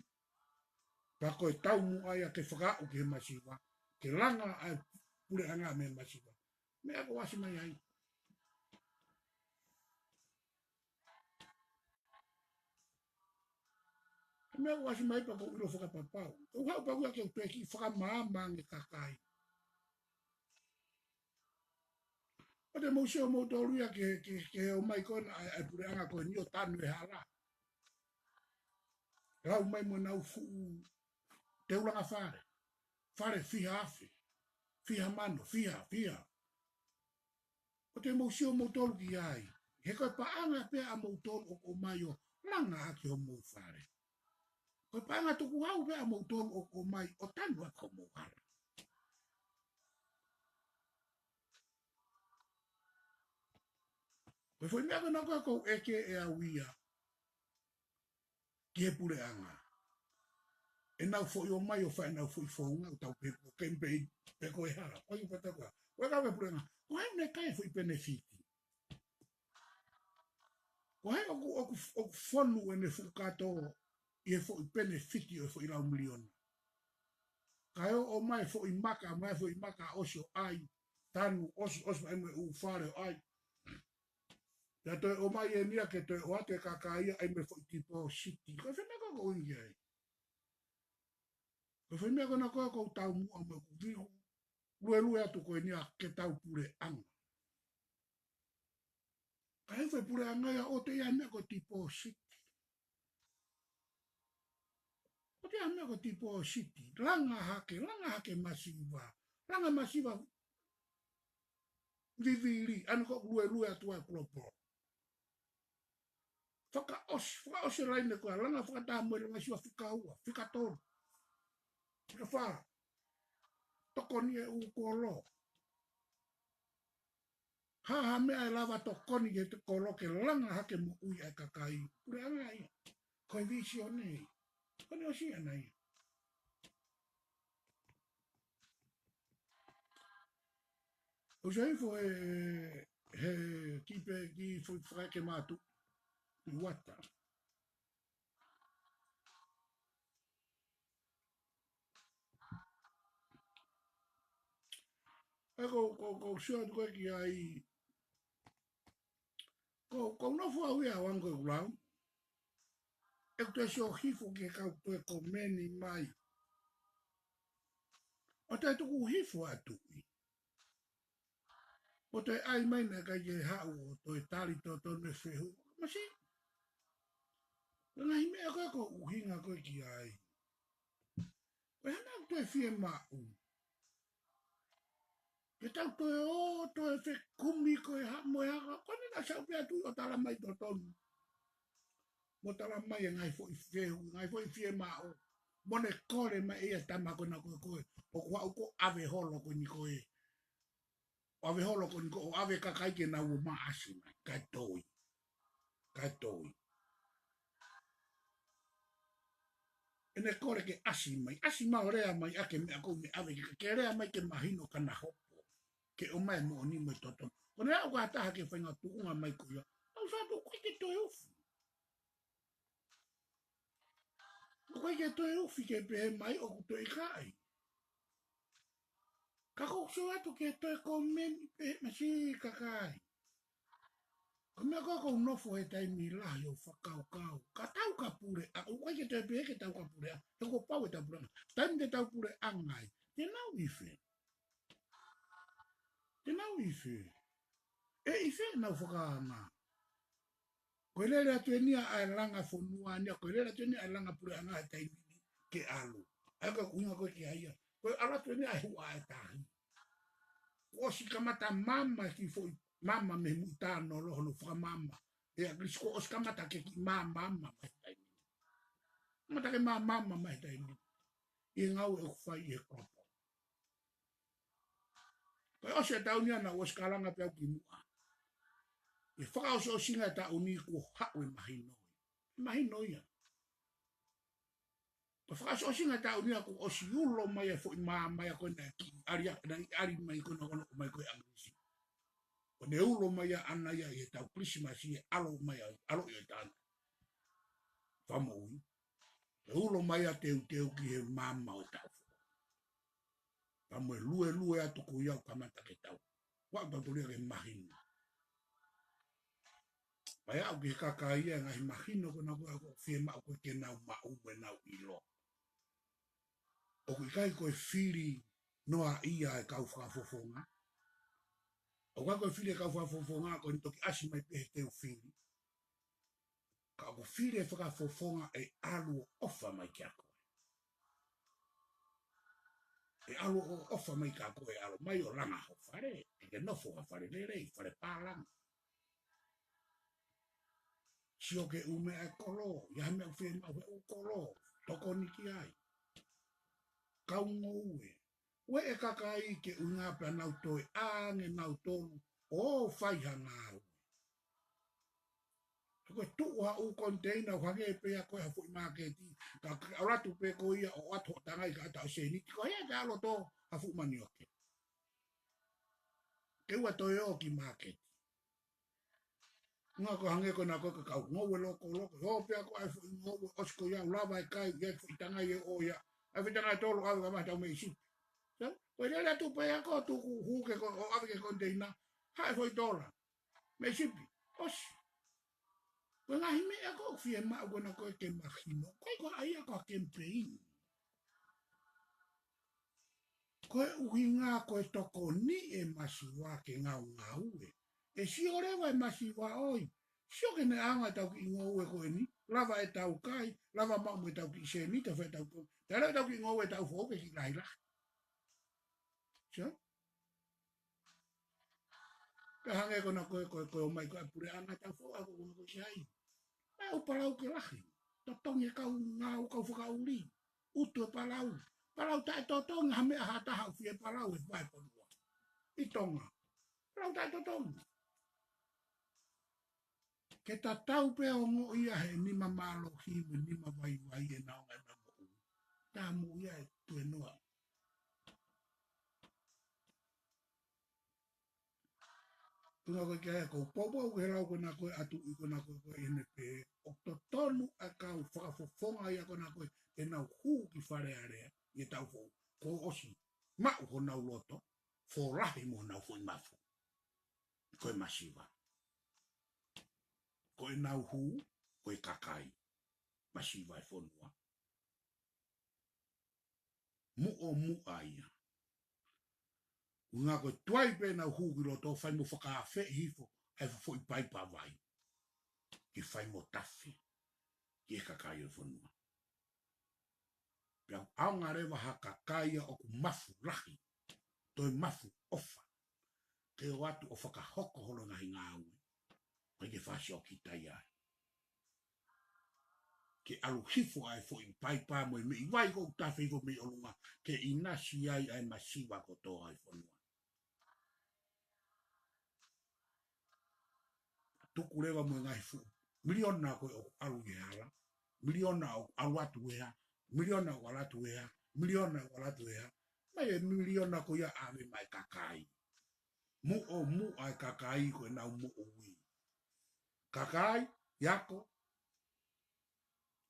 Ka ko e taumuʻa ia ke fakaaʻu ki he masiva, ke langa ʻa e puleʻanga mei he masiva. Meʻa ko ʻasi mai ai. Meʻa ko ʻasi mai pea ko e ʻilo fakapapau. ʻOku haʻu pē au ia ke u toe kiʻi fakamaama ange kakai. ʻOua te mou sio moutolu ia ke, ke, ke ʻomai ko ena ʻa e, ʻa e puleʻanga ko eni ʻo tanu e hala. Lau mai mo ʻenau fuʻu teulanga fale. Fale fiha afe, fiha mano, fiha, fiha. ʻOua te mou sio moutolu ki ai. He ko e paʻanga pē ʻa moutolu ʻoku ʻomai ʻo langa hake homou fale. Ko e paʻanga tukuhau pē ʻa moutolu ʻoku ʻomai ʻo tanu hake homou hala. Ko e foʻi meʻa ko ena ko ē ʻoku ou ʻeke ʻe au ia ki he puleʻanga. ʻEnau foʻi ō mai ʻo fai ʻenau foʻi founga ʻo tau pē ko e campaign pē ko e hā. Ko e pata ko ē. Ko e kau pē puleʻanga. Ko hai naʻe kai e foʻi penefiti? Ko hai ʻoku, ʻoku, ʻoku fonu ʻene fuʻu kato ʻi he foʻi penefiti ʻo e foʻi lau miliona? Kae ō mai foʻi maka, mai foʻi maka ʻosi ʻo ʻai. Tanu ʻosi, ʻosi mai mo e ʻū fale ʻo ʻai. Pea toe ō mai eni ia ke toe ʻoatu e kakai ia ʻai mo e foʻi tipōsiti. Ko e foʻi meʻa ko ē ʻoku ou ʻuhinga ki ai. Ko e foʻi meʻa ko ena ko ē ʻoku ou taumuʻa mo ʻeku vihu. Luelue atu ko eni ia ke tau puleʻanga. Ka ʻi he foʻi puleʻanga ia ʻoku ʻi ai e meʻa ko e tipōsiti. ʻOku ʻi ai e meʻa ko e tipōsiti. Langa hake, langa hake masiva. Langa masiva vivili, ʻa eni ko e luelue atu ʻa e Global. Fakaʻosi, fakaʻosi e laine ko ē, langa fakataha mo e langa siva fika ua, fika tolu, fika fā. Tokoni e ʻū kolo. Ha, ha meʻa ʻe lava tokoni ki he kolo ke langa hake moʻui ʻa e kakai. Puleʻanga ia. Ko e vīsone. Ko eni ʻosi ʻana ia. ʻOsi hifo he, he kiʻi pē, kiʻi foʻi fakaʻeke mātuʻa. Kiʻi uata. ʻE ko, ko, ko sio atu ko ē ki ai. Ko, ko nofo au ia ʻo ange ko e lau. ʻE toe sio hifo ki he kau toe komeni mai. ʻO toe tuku hifo atu ʻi. ʻO toe ʻai mai naʻe ʻikai ke haʻu ʻo toe tali totonu e fehuʻi. Masiʻi. Ko e ngaahi meʻa ko ē ʻoku ou ʻuhinga ko ē ki ai. Ko e hā naʻa toe fiemaʻu. Ke tau toe ō, toe fekumi ko e hā mo e hā, ko eni naʻa sau pē atu ʻo tala mai totonu. Mo tala mai e ngaahi foʻi fehuʻi, ngaahi foʻi fiemaʻu. Mo ne kole mai ʻe ia e tama ko ena ko ē ko ē. ʻOku haʻu ko ʻave holo ko eni ko ē. ʻO ʻave holo ko eni ko ē, ʻo ʻave kakai ke nau ō mai ʻasi mai. Kae toi. Kae toi. ʻEne kole ke ʻasi mai. ʻAsi mai ʻo lea mai ʻa e meʻa ko ē ʻoku ne ʻave ke, ke lea mai ke mahino ka na hopo. Ke ʻomai e moʻoni mo e totonu. Ko ʻene aʻu ki ha taha ke feinga tuʻunga mai ko ia. ʻOku sio atu ʻoku ʻikai ke toe ofi. ʻOku ʻikai ke toe ofi ke pehē mai ʻoku toe ʻikai. Ka ʻoku ou sio atu ke toe komeni pē masiʻi kakai. Ko e meʻa ko ē ʻoku ou nofo he taimi lahi ʻo fakakaukau. Ka tau ka puleʻanga, ʻoku ʻikai ke toe pehē ke tau ka puleʻanga. He kuo pau ke tau puleʻanga. Taimi te tau puleʻanga ai. Te nau ʻi fē. Te nau ʻi fē. ʻE ʻi fē ʻenau fakaanga. Ko e lele atu eni ia ʻa e langa fonua eni ia, ko e lele atu eni ia ʻa e langa puleʻanga he taimi ni ke ʻalu. ʻA ia ko e ʻuhinga ko ē ki ai ia. Ko e ʻalu atu eni ia ʻa e huʻa ʻa e tahi. Kuo ʻosi kamata maama ki foʻi maama mei muʻa tano loho no fakamama. ʻE ʻa Kilisi kuo ʻosi kamata ke kiʻi maama mai he taimi ni. Kamata ke maama mai he taimi ni. ʻI he ngāue ʻoku fai ʻi he kolopo. Ko e ʻosi e taʻu ni ʻa naʻa ku ʻosi kalanga pē au ki muʻa. ʻI he fakaʻosiʻosinga e taʻu ni kuo haʻu e mahino. Mahino ia. Ko e fakaʻosiʻosinga e taʻu ni ʻa kuo ʻosi ulo mai e foʻi maama ia ko ē naʻe kiʻi ʻali, naʻe ʻali mai ko ē naʻe ʻosi mai ko ē ʻAngalisi. Ko ʻene ulo mai ʻaʻana ia ʻi he taʻu Kilisimasi ʻe ʻalo mai ai, ʻalo ʻi he taʻu ni. Fakamoʻui. ʻE ulo mai ʻa teuteu ki he maama ʻo e taʻu foʻou. Pea mo e luelue atu ko ia ʻoku kamata ke tau. Ua ʻoku tau tulia ke mahino. Pea ʻe aʻu ki he kakai ia e ngaahi mahino ko ena ko ē ʻoku fiemaʻu ko ē ke nau maʻu mo nau ʻilo. ʻOku ʻikai ko e fili noa ia e kau fakafofonga. ʻOku ʻikai ko e fili e kau fakafofonga ko eni toki ʻasi mai pē he teu fili. Ka ʻoku fili e fakafofonga ʻe ʻalu ʻo ʻofa mai kia koe. ʻE ʻalu ʻo ʻofa mai kia koe, ʻalu mai ʻo langa ho fale, ke ke nofo ha fale lelei, fale pālanga. Sio ki he ʻū meʻa e kolo, ʻi ai ha meʻa ʻoku fiemaʻu he ʻū kolo, tokoni ki ai. Kau ngoue, ʻoua e kakai ke ʻuhinga pea nau toe ʻange nautolu ʻo fai ha ngāue. He ko e tuʻu ha ʻū koniteina ʻo hangē pē ia ko e ha foʻi māketi, ka ke ʻalu atu pē ko ia ʻo ʻoatu hoʻo tangai ka ʻata ʻo sēniti, ko e hā e ʻalu ʻo tō ha fuʻu manioke. Ke ʻoua toe ō ki māketi. ʻUhinga ko e hangē ko ena ko e kau ngoue lokoloko, ō pē ʻa e foʻi ngoue ʻosi ko ia ʻoku lava e kai, ʻi ai e foʻi tangai ʻe ʻoʻou ia, ʻa e foʻi tangai ʻe tolu ʻave ka maha tau mei sipi. Sio? Ko e lele atu pē ia ko e tuku hū ki he ko, ʻo ʻave ki he koniteina, haʻu e foʻi tola. Mei sipi, ʻosi. Ko e ngaahi meʻa ko ē ʻoku fiemaʻu ko ena ko ē ke mahino, ʻoku ʻikai ko ha ʻai ia ko ha kemipeini. Ko e ʻuhinga ko e tokoni e masiva ke ngaungaue. ʻE sio leva e masiva ʻo ʻai, sio ki he anga ʻetau kiʻi ngoue ko eni, lava ʻetau kai, lava maʻu mo ʻetau kiʻi sēniti, fai ʻetau ko, taʻe lava ʻetau kiʻi ngoue ʻetau foʻou ke kiʻi lahilahi. Sio? Pea hangē ko ena ko e, ko e, ko e ō mai ko e puleʻanga ʻetau foʻou, ʻa ko e ʻuhinga ko e sai. Pea ʻoku palau ke lahi. Totongi e kau ngāue, kau fakaʻuli. ʻUtu e palau. Palau taʻetotongi, ha meʻa ha taha ʻoku fie palau e vahefonua. ʻI Tonga. Palau taʻetotongi. Ke tatau pē ʻa e ongoʻi ʻa e nima mālohi mo e nima vaivai ʻenau ngaahi nima moʻui. Tā moʻui ʻa e tuenoa. Tuna ko e kia e ko popo ke lau ko ena ko e atu ʻi ko ena ko e ko e ʻene pē ʻoku totonu ʻa e kau fakafofonga ia ko ena ko e ʻenau hū ki Fale Alea ʻi he taʻu foʻou. Kuo ʻosi maʻu honau loto, folahi mo honau foʻi mafu. Ko e masiva. Ko ʻenau hū, ko e kakai. Masiva e fonua. Muʻomuʻa ia. ʻUhinga ko e tuai pē ʻenau hū ki loto fai mo fakaafeʻi hifo ʻa e foʻi paipa vai. Ke fai mo tafe. Ki he kakai ʻo e fonua. Pea ʻoku ʻaonga leva ha kakai ia ʻoku mafu lahi. Toe mafu ʻofa. Ke ō atu ʻo fakahoko holo ngaahi ngāue. ʻIkai ke fasi ʻo kita ia. Ke ʻalu hifo ʻa e foʻi paipa mo e meʻi vai ko ʻoku tafe hifo mei ʻolunga. Ke ʻinasi ai ʻa e masiva kotoa ʻo e fonua. Tuku leva mo e ngaahi fuʻu miliona ko ē ʻoku ʻalu ʻi he hala. Miliona ʻoku ʻalu atu ʻi he hala. Miliona ʻoku ʻalu atu ʻi he hala. Miliona ʻoku ʻalu atu ʻi he hala. Mai e miliona ko ia ʻave mai kakai. Muʻomuʻa e kakai ko ʻenau moʻui. Kakai, ʻi ako,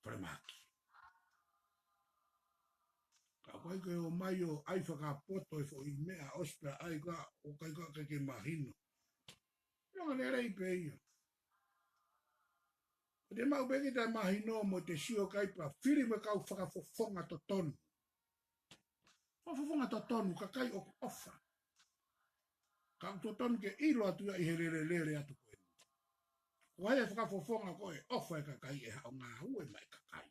falemahaki. Ka ʻoku ʻikai ke ō mai ʻo ʻai fakapoto e foʻi meʻa ʻosi pea ʻai ka ʻoku ʻikai ke mahino. Nonga lelei pē ia. Ko e te maʻu pē kita e mahino mo te sio ki ai pea fili mo e kau fakafofonga totonu. Fakafofonga totonu, kakai ʻoku ʻofa. Ka ʻoku totonu ke ʻilo atu ia ʻi he lele lele atu ko ē. Ko e fakafofonga ko e ʻofa e kakai ʻe haʻu ngāue mai e kakai.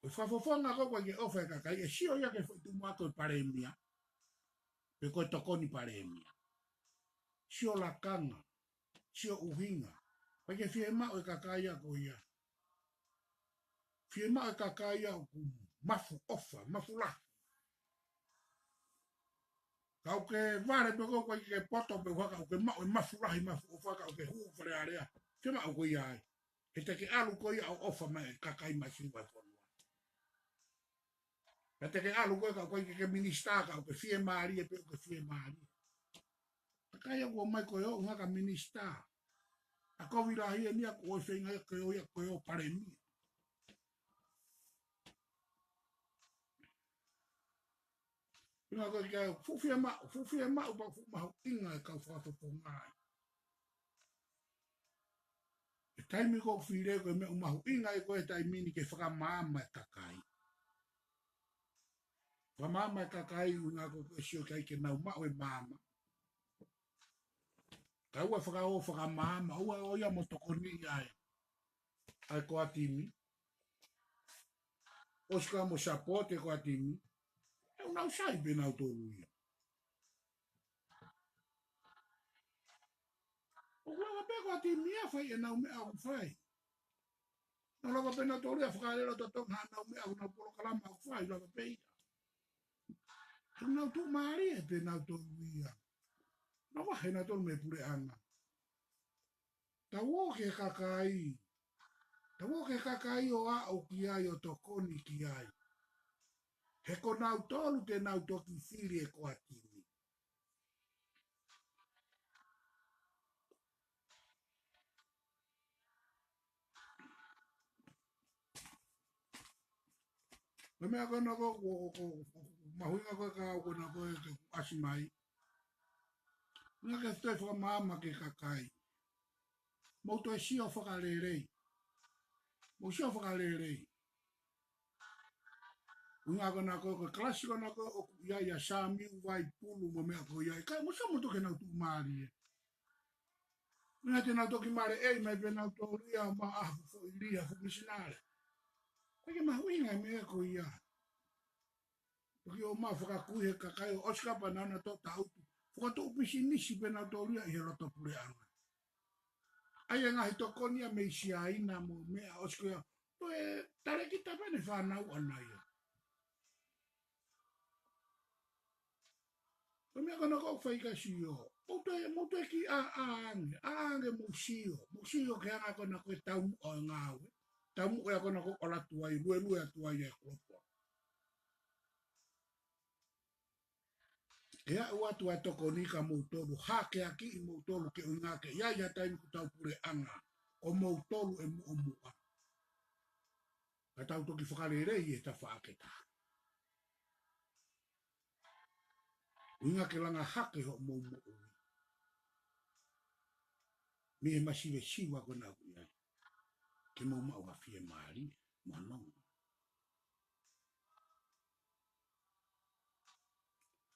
Ko e fakafofonga ko ē ʻoku ʻikai ke ʻofa e kakai ʻe sio ia ki he foʻi tumu ako e palēmia. Pe ko e tokoni palēmia. Sio lakanga. Sio ʻuhinga. ʻIkai ke fiemaʻu e kakai ia ko ia. Fiemaʻu e kakai ia ʻoku mafu ʻofa, mafu lahi. Ka ʻoku ke vale pē ko ē ʻoku ʻikai ke poto pē ʻoku haka ʻoku ke maʻu e mafu lahi mafu ʻofa ka ʻoku ke hū Fale Alea. Fiemaʻu koe ia ai. He te ke ʻalu koe ia ʻo ʻofa mai e kakai masiva e fonua. Pea te ke ʻalu koe ka ʻoku ʻikai ke ke minisitā ka ʻoku ke fiemālie pē ʻoku ke fiemālie. Kakai ʻoku ō mai ko e ʻuhinga ka minisitā. ʻA kovi lahi eni ʻa ko e feinga ia ko e ō ia ko e ō palēmia. ʻUhinga ko e ke fuʻu fiemaʻu, fuʻu fiemaʻu pea fuʻu mahuʻinga e kau fakafofonga ai. E taimi ko ē ʻoku fili ai ko e meʻa ʻoku mahuʻinga ai ko e taimi ni ke fakamaama e kakai. Fakamaama e kakai ʻuhinga ko e sio ki ai ke nau maʻu e maama. Ka ʻoua fakaʻo fakamaama, ʻoua ʻo ia mo tokoni ai. ʻA e ko ā timi. ʻOsi ko ā mo support e ko ā timi. ʻE ʻoku nau sai pē nautolu ia. ʻOku lava pē ko ā timi ia fai ʻenau meʻa ʻoku fai. Nau lava pē nautolu ia fakalele ʻo totongi haʻanau meʻa ʻoku nau polokalama ʻoku fai lava pē ia. ʻOku nau tuʻumālie pē nautolu ia. Nau vahe nautolu mei he puleʻanga. Tau ō ki he kakai. Tau ō ki he kakai ʻo aʻu ki ai ʻo tokoni ki ai. He ko nautolu te nau toki fili e ko ā timi. Ko e meʻa ko ena ko, ko, ko, ko, ko mahuʻinga ko e ka, ko ena ko e ke ʻasi mai. Meʻa ke toe fakamaama ki he kakai. Mou toe sio fakalelei. Mou sio fakalelei. ʻUhinga ko ena ko, ko e kalasi ko ena ko ʻoku ʻi ai ʻa Samiu Vaipulu mo e meʻa ko ia. Ka mou sio mou toki nau tuʻumālie. ʻUhinga te nau toki maleʻei mai pē nautolu ia ma ʻafu foʻi lia fuʻu misinale. Ko e ke mahuʻinga e meʻa ko ia. Toki ō mai fakakui he kakai ʻo ʻosi kapau naʻa nau toe tautu. Fakatuʻu pisinisi pē nautolu ia ʻi he loto puleʻanga. ʻAi e ngaahi tokoni ia mei Siaina mo e meʻa ʻosi ko ia. Toe talēkita pē ʻene fānau ʻana ia. Ko e meʻa ko ena ko ʻoku fai ka sio. Mou toe, mou toe kiʻi ʻā, ʻā ange, ʻā ange mou sio. Mou sio ki he anga ko ena ko e taumuʻa e ngāue. Taumuʻa ia ko ena ko ʻoku ʻalu atu ai, luelue atu ai e kolopo. ʻE aʻu atu ʻa e tokoni kia moutolu, hakeakiʻi moutolu ke ʻuhinga ke ʻi ai ha taimi ʻoku tau puleʻanga, ko moutolu ʻe muʻomuʻa. Ka tau toki fakalelei e tafaʻaki ʻe taha. ʻUhinga ke langa hake hoʻomou moʻui. Mei he masivesiva ko ena ʻoku ʻi ai. Ke mou maʻu ha fiemālie, mo e nonga.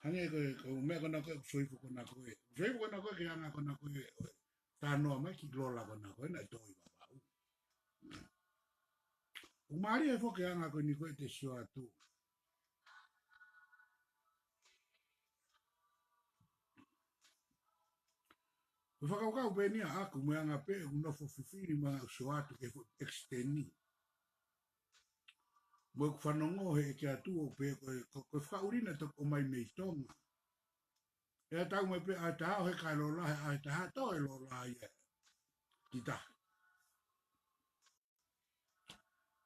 Hangē ko e, ko e meʻa ko ena ko e, soifua ko ena ko e. Soifua ko ena ko e, ke anga ko ena ko e, ʻo e, talanoa mai ki Lola ko ena ko e, naʻe tō ʻi Vavaʻu. ʻOku mālie foki e anga ko eni ko e te sio atu. Ko e fakakaukau pē eni ʻaʻaku mo e anga pē ʻeku nofo fifili mo e anga ʻeku sio atu ki he foʻi extend ni. Mo ʻeku fanongo he ʻEiki Atu ʻoku pehē ko e, ko, ko e fakaʻuli naʻe toki ʻomai mei Tonga. ʻE tau mai pē ʻa e taha ʻo he kae Lola, he ʻa e taha toe Lola ia. Ki taha.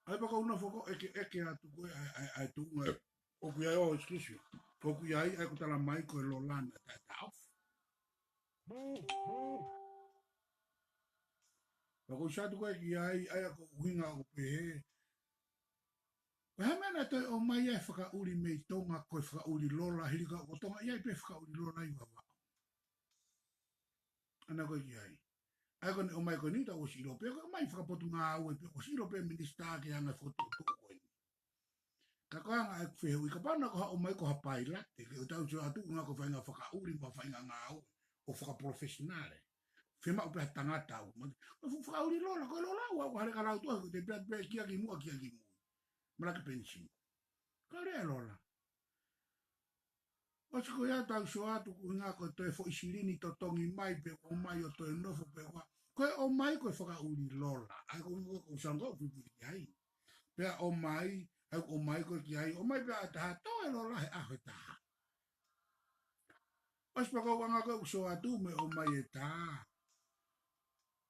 ʻAi pea ko u nofo ko e ʻeke, ʻeke atu ko e ʻa e, ʻa e, ʻa e tuʻunga. ʻOku ʻi ai ʻo, excuse me. ʻOku ʻi ai ʻa e ko e tala mai ko e Lola naʻe taʻetaʻofi. Pea ko u sio atu ko e ki ai, ʻa ia ko e ʻuhinga ʻoku pehē. Ko e hā e meʻa naʻe toe ʻomai ai e fakaʻuli mei Tonga ko e fakaʻuli Lola, hili ka ko Tonga ʻi ai pē fakaʻuli Lola ʻi Vavaʻu. ʻAna ko e ki ai. ʻA ia ko ʻene ʻomai ko eni tau ʻosi ʻilo pē, ko e ʻomai fakapotungāue pē, ʻosi ʻilo pē minisitā ke anga e fokotuʻutuʻu ko eni. Ka ko e anga ʻeku fehuʻi, kapau naʻa ko ha ʻomai ko ha pailate, ke ʻoua te tau sio atu ʻuhinga ko e faʻahinga fakaʻuli mo e faʻahinga ngāue ʻo fakapalofesinale. Fiemaʻu pē ha tangata ʻoku ma-, ʻo fu-, fakaʻuli Lola, ko e Lola ʻoku, ʻoku hale ka lau tuʻa, ko e te pea, pea kia ki muʻa, kia ki mui. Malaki penisi. Ka lea Lola. ʻOsi ko ia tau sio atu ko e ʻuhinga ko e toe foʻi silini totongi mai pe ʻomai ʻo toe nofo pe ʻoua. Ko e ʻomai ko e fakaʻuli Lola. ʻA ia ko e ʻuhinga ko e ʻuhinga ʻoku ou fifili ki ai. Pea ʻomai, ʻa ia ko e ʻomai ko e ki ai, ʻomai pea ʻa e taha, toe Lola he ʻaho ʻe taha. ʻOsi pea ko e anga ko ē ʻoku sio atu mo e ʻomai e tā.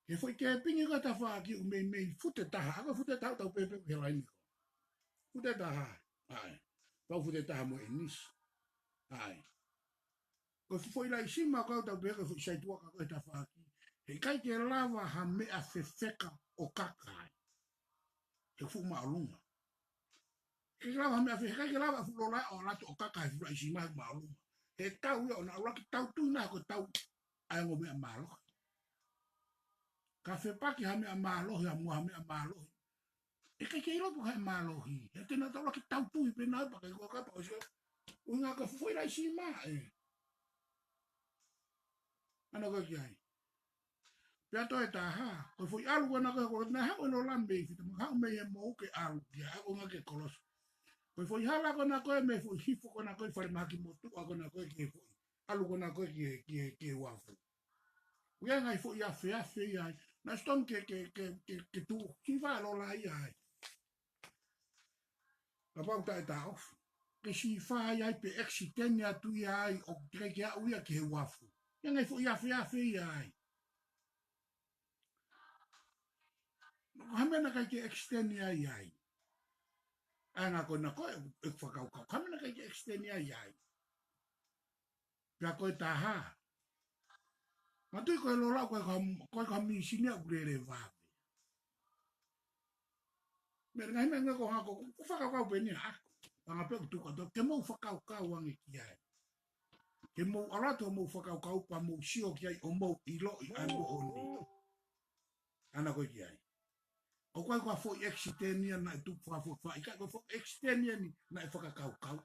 Ke foʻi kepingi ko e tafaʻaki ʻoku meimei fute taha, ʻa ko e fute taha tau pēpē ʻi he laine ko. Fute taha, ʻai. Pau fute taha mo e ʻinisi. ʻAi. Ko e foʻi laʻi sima ko ē tau pehē ko e foʻi saituʻa ka ko e tafaʻaki. Heʻikai ke lava ha meʻa fefeka ʻo kaka ai. He fuʻu māʻolunga. Heʻikai ke lava ha meʻa fe-, heʻikai ke lava fuʻu lola ʻo ʻalu atu ʻo kaka he fuʻu laʻi sima he māʻolunga. He tau ia ʻo na ʻuluaki tau tui na ko e tau ʻa e ongo meʻa mālohi. Ka fepaki ha meʻa mālohi, ha mua ha meʻa mālohi. ʻE ʻikai ke ʻilo pe ko e hā e mālohi. He te na tau ʻuluaki tau tui pē na pea ʻikai ko e kapa ʻo sio. ʻUhinga ko e foʻi laʻi sima ē. ʻAna ko ē ki ai. Pea toe taha, ko e foʻi ʻalu ko ena ko ē, ko ena haʻu e lola mei Fita, mo haʻu mei he mou ke ʻalu ki ai, ʻa ko e ʻuhinga ke kolosi. Ko e foʻi hala ko ena ko ē, mei he foʻi hifo ko ena ko ē, falemahaki motuʻa ko ena ko ē, ki he foʻi ʻalu ko ena ko ē ki he, ki he, ki he uafu. ʻOku ʻi ai e ngaahi foʻi afeafe ia ai. Naʻe ʻosi tonu ke, ke, ke, ke, ke tuʻu, siʻi fā e lola ia ai. Kapau taʻe taʻofi. Ke siʻi fā ia ai pe ʻekisiteni atu ia ai ʻo teʻeki ke aʻu ia ki he uafu. ʻI ai e ngaahi foʻi afeafe ia ai. Ko e hā e meʻa naʻe ʻikai ke ʻekisiteni ai ai. ʻA e ʻuhinga ko ena ko ē, ʻeku fakakaukau. Ko e hā e meʻa naʻe ʻikai ke ʻekisiteni ai ai. Pea ko e taha. Manatuʻi ko e lola ko e ka-, ko e ka mīsini ʻoku lele vave. Meʻa ngaahi meʻa ngaahi ko hako, ko e fakakaukau pē eni ʻaʻaku. Anga pē ʻoku tuku atu, ke mou fakakaukau ange ki ai. Ke mou ʻalu atu mou fakakaukau pea mou sio ki ai ʻo mou ʻiloʻi ʻa e moʻoni. ʻAna ko ē ki ai. ʻOku ʻikai ko ha foʻi ʻekisiteni ia naʻe tupu fakafoʻi fakaʻikaiʻi, ko e foʻi ʻekisiteni ia ni naʻe fakakaukau.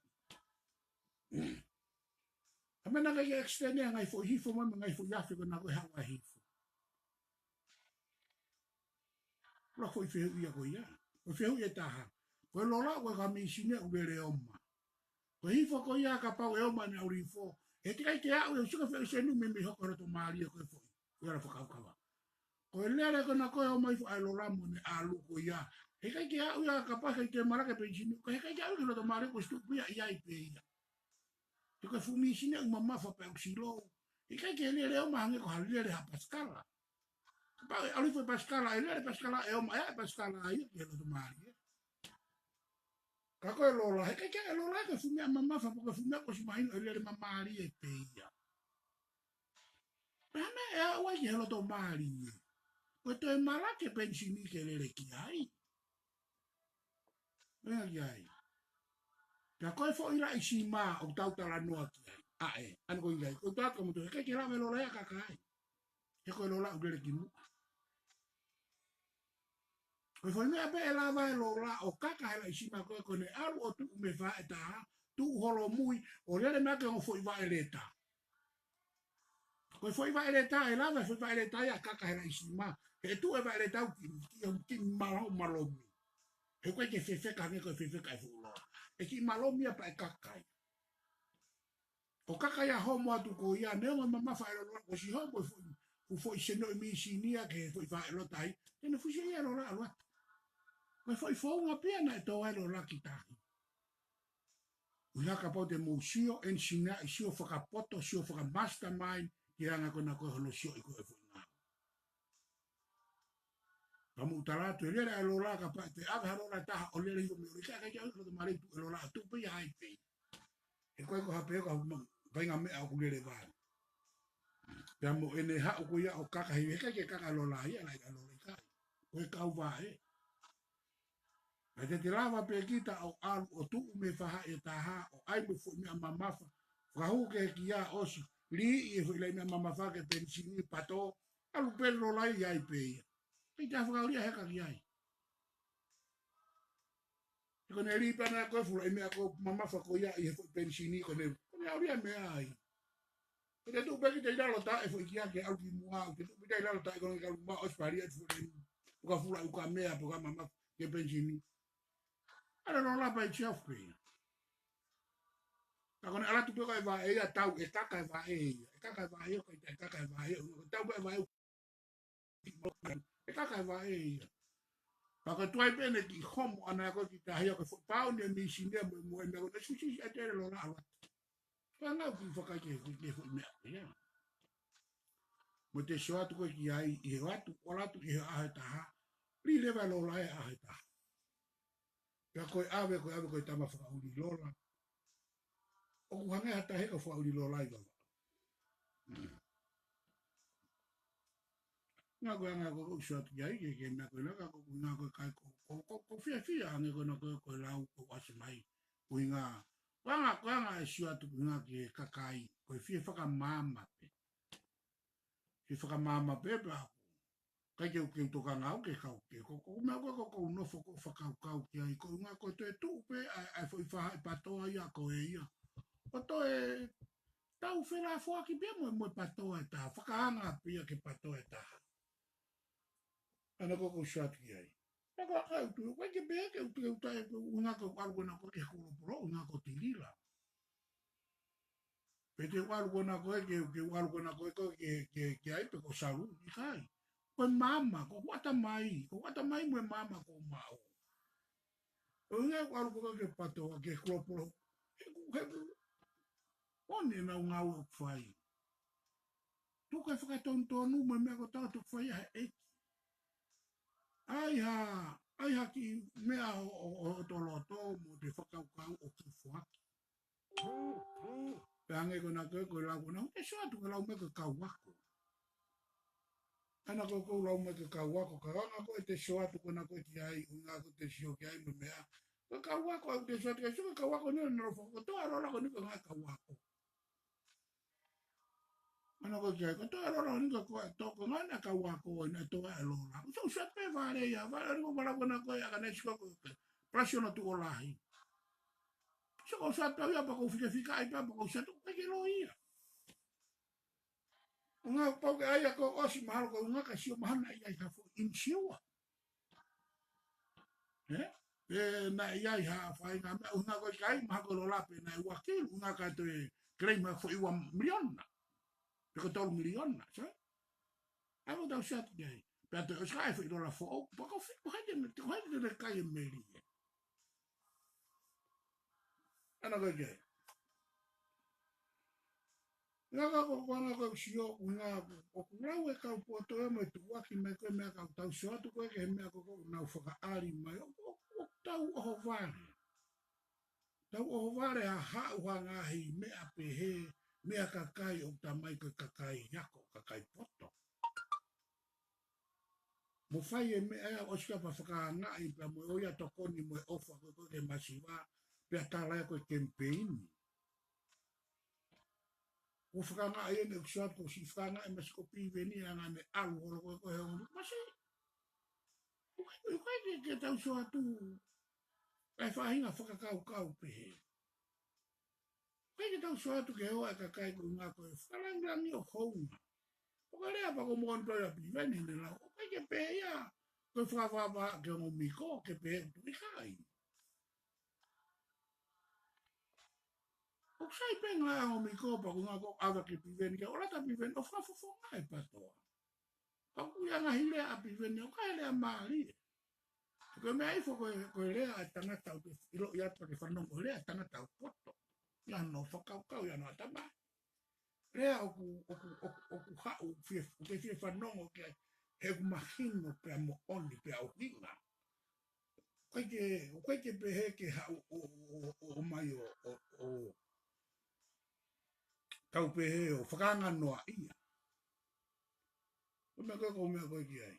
ʻA e meʻa naʻe ʻikai ke ʻekisiteni ia ngaahi foʻi hifo mai, mo e ngaahi foʻi afe ko ena ko e haʻu ʻa e hifo. Ko e foʻi fehuʻi ia ko ia. Ko e fehuʻi ʻe taha. Ko e lola ko e ka mīsini ʻoku lele ʻo ʻomai. Ko e hifo ko ia kapau ʻe ʻomai ʻene ʻalu hifo. He teʻeki ai ke aʻu ia ʻo sio ki he feʻohi senu meimei hoko e loto mālie ko e foʻi. Ko e ala fakakaukau. Ko e lele ko ena ko e ʻomai hifo ʻa e lola mo ʻene ʻalu ko ia. Heʻikai ke aʻu ia kapau ʻikai ke malake penisini. Ko e heʻikai ke aʻu ia ki he loto mālie ko e situpia ia ʻi ai pē ia. He ko e fuʻu mīsini ʻoku mamafa pea ʻoku silou. Heʻikai ke lele ʻo ʻomai hangē ko ha lele ha pasikala. Kapau ʻe ʻalu hifo e pasikala, ʻe lele pasikala ʻe ʻomai ʻa e pasikala ia ki he loto mālie. Ka ko e lola, heʻikai ke ʻi ai e lola ko e fuʻu meʻa mamafa, pe ko e fuʻu meʻa kuo ʻosi mahino ʻe lele māmālie pē ia. Pea hā e meʻa ʻe aʻu ai ki he loto mālie. Ko e toe malake penisini ke lele ki ai. Meʻa ki ai. Pea ko e foʻi laʻi sima ʻoku tau talanoa ki ai. ʻA ē, ʻana ko ē ki ai. ʻOku tau ka motu, heʻikai ke lava e lola ia ʻo kaka ai. He ko e lola ʻoku lele ki muʻa. Ko e foʻi meʻa pē ʻe lava e lola ʻo kaka he laʻi sima ko ē ko ʻene ʻalu ʻo tuʻu mei he faʻahi ʻe taha, tuʻu holomui, ʻo lele mai ki he ongo foʻi vaʻe leta. Ko e foʻi vaʻe leta ʻe lava, foʻi vaʻe leta ia ʻo kaka he laʻi sima. He tuʻu e vaʻe leta ʻoku kiʻi, kiʻi, kiʻi malo-, malomi. He ʻoku ʻikai ke fefeka hangē ko e fefeka e fuʻu lola. ʻE kiʻi malomi ia pea ʻe kaka ai. ʻO kaka ia homo atu ko ia, neongo e mamafa e lola, kuo ʻosi homo e foʻi, foʻi senoʻi mīsini ia ki he foʻi faʻahi ʻe lota ai, te ne fusi ia e lola ʻo ʻalu atu. Ko e foʻi founga pē ia naʻe tō ai e lola ki tahi. ʻUhinga kapau te mou sio, ʻenisiniaʻi, sio fakapoto, sio fakamastermind, ki he anga ko ena ko ē hono sioʻi ko ē e foʻi ngāue. Ka mou tala atu e lele ʻa e lola kapau te ʻave ha lola ʻe taha ʻo lele hifo mei ʻolika, ʻikai ke ʻalu ki he loto mālie, tuʻu e lola ʻo tuʻu pē ia ʻi ai pē. He ko e ko ha pē ko ha ma-, vaʻinga meʻa ʻoku lele vave. Pea mo ʻene haʻu ko ia ʻo kaka he, heʻikai ke kaka e lola ia, laʻi ʻa e lola ʻikai. Ko e kau vaʻe. Ka te te lava pē kita ʻo ʻalu ʻo tuʻu mei he faʻahi ʻe taha, ʻo ʻai mo e foʻi meʻa mamafa. Fakahū ki he kia ʻosi. Liʻi e foʻi laʻi meʻa mamafa ki he penisini pato. ʻAlu pē lola ia ʻi ai pē ia. Pea te fakaulia heka ki ai. He ko ʻene liʻi pē ʻana ko e fuʻu laʻi meʻa ko ē mamafa ko ia ʻi he foʻi penisini ko ʻene, ko ʻene ʻalu ia mei ai. Ko te tuʻu pē kita ʻi lalo taʻe foʻi kia ke ʻalu ki muʻa, ko te tuʻu pē kita ʻi lalo taʻe ko ʻene ʻalu mai ʻosi pali atu foʻi laʻi, puka fuʻu laʻi ukamea, puka mamafa ki he penisini. ʻAlu e lola pē ʻi he shelf pē ia. Ka ko ʻene ʻalu atu pē ko e vaʻe ia tau, ʻe kaka e vaʻe ia. ʻE kaka e vaʻe ia, ko e ʻe kaka e vaʻe ia. Tau pē e vaʻe ʻe kaka e vaʻe ia. Pea ko e tuai pē ʻene kiʻi homo ʻana ko ē ki tahi ia ko e foʻi pauni e mīsini ia mo, mo e meʻa ko ē, sisisi ʻa e tele lola ʻalu atu. Ka ngau ki fakai ke, ke, ke foʻi meʻa ko ia. Mo te sio atu ko ē ki ai, ʻi he ʻalu atu, ʻalu atu ʻi he ʻaho ʻe taha, lī leva e lola ʻi he ʻaho ʻe taha. Pea ko e ʻave, ko e ʻave, ko e tama fakaʻuli lola. ʻOku hangē ha taha ia ka fakaʻuli lola ʻi Vavaʻu. Ngā ko e anga ko ē ʻoku sio atu ki ai, ke, ke meʻa ko ē na ka ko e ʻuhinga ko e kai ko, ko, ko, ko fiefia ange ko ena ko e, ko e lau ko ʻasi mai. ʻUhinga, ko e anga, ko e anga e sio atu ʻuhinga ki he kakai, ko e fie fakamaama pē. Fie fakamaama pē pea ʻoku ʻikai ke u, ke u tokanga au ke kau ke. Ko, ko e meʻa ko ē ko, ko u nofo ko e fakakaukau ki ai. Ko e ʻuhinga ko e toe tuʻu pē, ʻa e, ʻa e foʻi faʻahi PATOA ia ko ē ia. ʻO toe tau felāfoaki pē mo, mo e PATOA ʻe taha. Fakaanga pē ia ki he PATOA ʻe taha. ʻA ena ko ē ʻoku sio atu ki ai. Pea ko e anga ʻeku tui, ʻoku ʻikai ke pehē ke u, ke u taʻe, ko e ʻuhinga ko e ʻalu ko ena ko ē ki he kolopolo, ʻuhinga ko Tilila. Pe te u ʻalu ko ena ko ē, ke, ke u ʻalu ko ena ko ē, ko e ke, ke, ke ai pe ko Salu, ʻikai. Ko e maama, ko hoku ʻatamai, ko hoku ʻatamai mo e maama ʻoku ou maʻu. ʻUhinga ʻeku ʻalu ko ē ki he PATOA, ki he kolopolo. He ʻoku, he ʻoku, ʻoku ne nau ngāue ʻoku fai. Tuku e fakatonutonu mo e meʻa kotoa ʻoku fai ʻe he ʻEiki. ʻAi ha, ʻai ha kiʻi meʻa ʻo, ʻo, ʻo, ʻo toloto mo te fakakaukau ʻoku foaki. Pea hangē ko ena ko ē, ko e lau ko ena, te sio atu ko e lau mai ko e kau ako. ʻA ena ko e, ko e lau mai ko e kau ako, ka anga ko ē te sio atu ko ena ko ē ki ai, ʻuhinga ko ē te sio ki ai mo e meʻa. Ko e kau ako, ʻoku te sio atu ki ai, sio ko e kau ako ni, nalo fo, ko e toa lola ko eni ko e ngaahi kau ako. ʻA ena ko e ki ai, ko e toa lola ko eni ko e, ko e toa ko e ngaahi kau ako, ʻa ena toa e lola. Ko e sio, sio pē vale ia, vale ni ko e lau ko ena ko e, ʻa ena sio ko e, ko e, palasi ʻo na tuʻo lahi. Sio ko e sio atu ia, pea ko e fikafika ai pē, pea ko e sio atu, ʻikai ke loi ia. ʻUhinga pau ke ʻai ia ko e ʻosi mahalo ko e ʻuhinga ka sio mahalo naʻe ʻi ai ha foʻi inisiua. Ē? Pe naʻe ʻi ai ha faʻahinga meʻa ʻuhinga ko e kai mahalo ko e lola pe naʻe ua kilu, ʻuhinga ka toe claim ha foʻi ua miliona. Pe ko e tolu miliona, so? ʻA ia ʻoku tau sio atu ki ai. Pea toe ʻosi ka ʻai foʻi lola foʻou, pea ko e fē, ko hai te, ko hai te kai e meli ē. ʻA ena ko e ki ai. Ngā ka ko, ko e anga ko ʻeku sio, ʻuhinga ʻoku, ʻoku lau e kau poto ia mo e tuʻuaki mai ko e meʻa ka ʻoku tau sio atu ko ē ki he meʻa ko ē ʻoku nau fakaʻali mai. ʻOku, ʻoku, ʻoku tau ʻohovale. Tau ʻohovale ha haʻu ha ngaahi meʻa pehē, meʻa kakai ʻoku talamai ko e kakai ako, kakai poto. Mo fai e meʻa ia ʻosi ka pea fakaangaʻi pea mo e ʻoiauē tokoni mo e ʻofa ko ē ko e ke masiva, pea tala ia ko e kemipeini. Ko e fakaangaʻi eni ʻoku sio atu ko e siʻi fakaangaʻi masi ko Piveni ʻa e anga ʻene ʻalu holo ko ē ko e he ongo masi. ʻOku ʻikai, ʻoku ʻikai ke, ke tau sio atu ʻa e faʻahinga fakakaukau pehē. ʻIkai ke tau sio atu ke ʻoua e kakai ko e ʻuhinga ko e fakalangilangi ʻo hounga. ʻOku lea pea ko e moʻoni pē ia Piveni ne lau. ʻOku ʻikai ke pehē ia ko e fakavava ke ongo miko ke pehē ʻoku ʻikai. ʻOku sai pē ngaahi ongo miko pea ko e ʻuhinga ko e ʻave ki Piveni ke ʻoua lata Piveni ʻo fakafofonga e PATOA. Ka ʻoku ʻi ai e ngaahi lea ʻa Piveni ʻoku ʻikai lea mālie. Ko e meʻa ifo ko e, ko e lea ʻa e tangata ʻoku ke ʻiloʻi atu ke fanongo, lea ʻa e tangata ʻoku poto. ʻI hono fakakaukau, ʻi hono ʻatamai. Lea ʻoku, ʻoku, ʻoku, ʻoku haʻu, fie, ʻoku ke fie fanongo ki ai, he ʻoku mahino pea moʻoni pea ʻuhinga. ʻOku ʻikai ke, ʻoku ʻikai ke pehē ke haʻu ʻo, ʻo, ʻo, ʻo, ʻomai ʻo, ʻo, ʻo, tau pehē ʻo fakaanga noa ia. Ko e meʻa ko ē, ko e meʻa ko ē ki ai.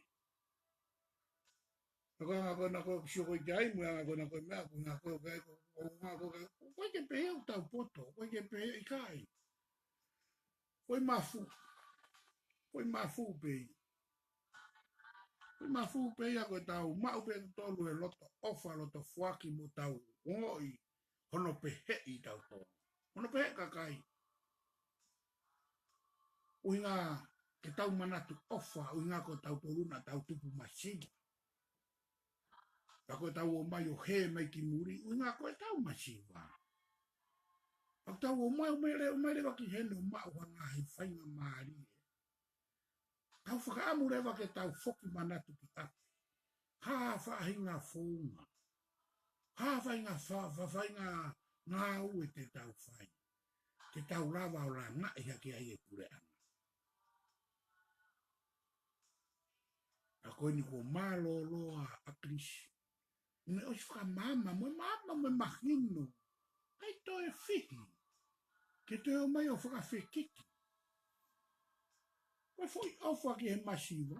Ko e anga ko ena ko ē ʻoku sio ko ē ki ai, mo e anga ko ena ko e meʻa, ko e anga ko ē, ko e anga ko ē, ʻoku ʻikai ke pehē ʻoku tau poto, ʻoku ʻikai ke pehē ʻikai. Ko e mafu. Ko e mafu pē ia. Ko e mafu pē ia ko ʻetau maʻu pē ʻe tautolu e loto ʻofa, loto foaki mo tau ongoʻi hono peheʻi tautolu. Hono peheʻi kakai. ʻUhinga ke tau manatu ʻofa, ʻuhinga ko tautolu naʻa tau tupu masiva. Ka ko ʻetau ōmai ʻo hē mai ki muli, ʻuhinga ko ʻetau masiva. Ka tau ōmai, ōmai leva, ōmai leva ki heni ʻo maʻu ha ngaahi faingamālie. Tau fakaʻamu leva ke tau foki manatu ki ʻapi. Ha faʻahinga founga. Ha faʻahinga fa-, fa-, faʻahinga ngāue te tau fai. ke tau lava ʻo langaʻi hake ai e puleʻanga. ʻA ko eni kuo mālōlō ʻa ʻAkilisi. Naʻe ʻosi fakamaama, mo e maama, mo e mahino. ʻIkai toe fihi ke toe ō mai ʻo fakafekiki. Ko e foʻi ʻofa ki he masiva.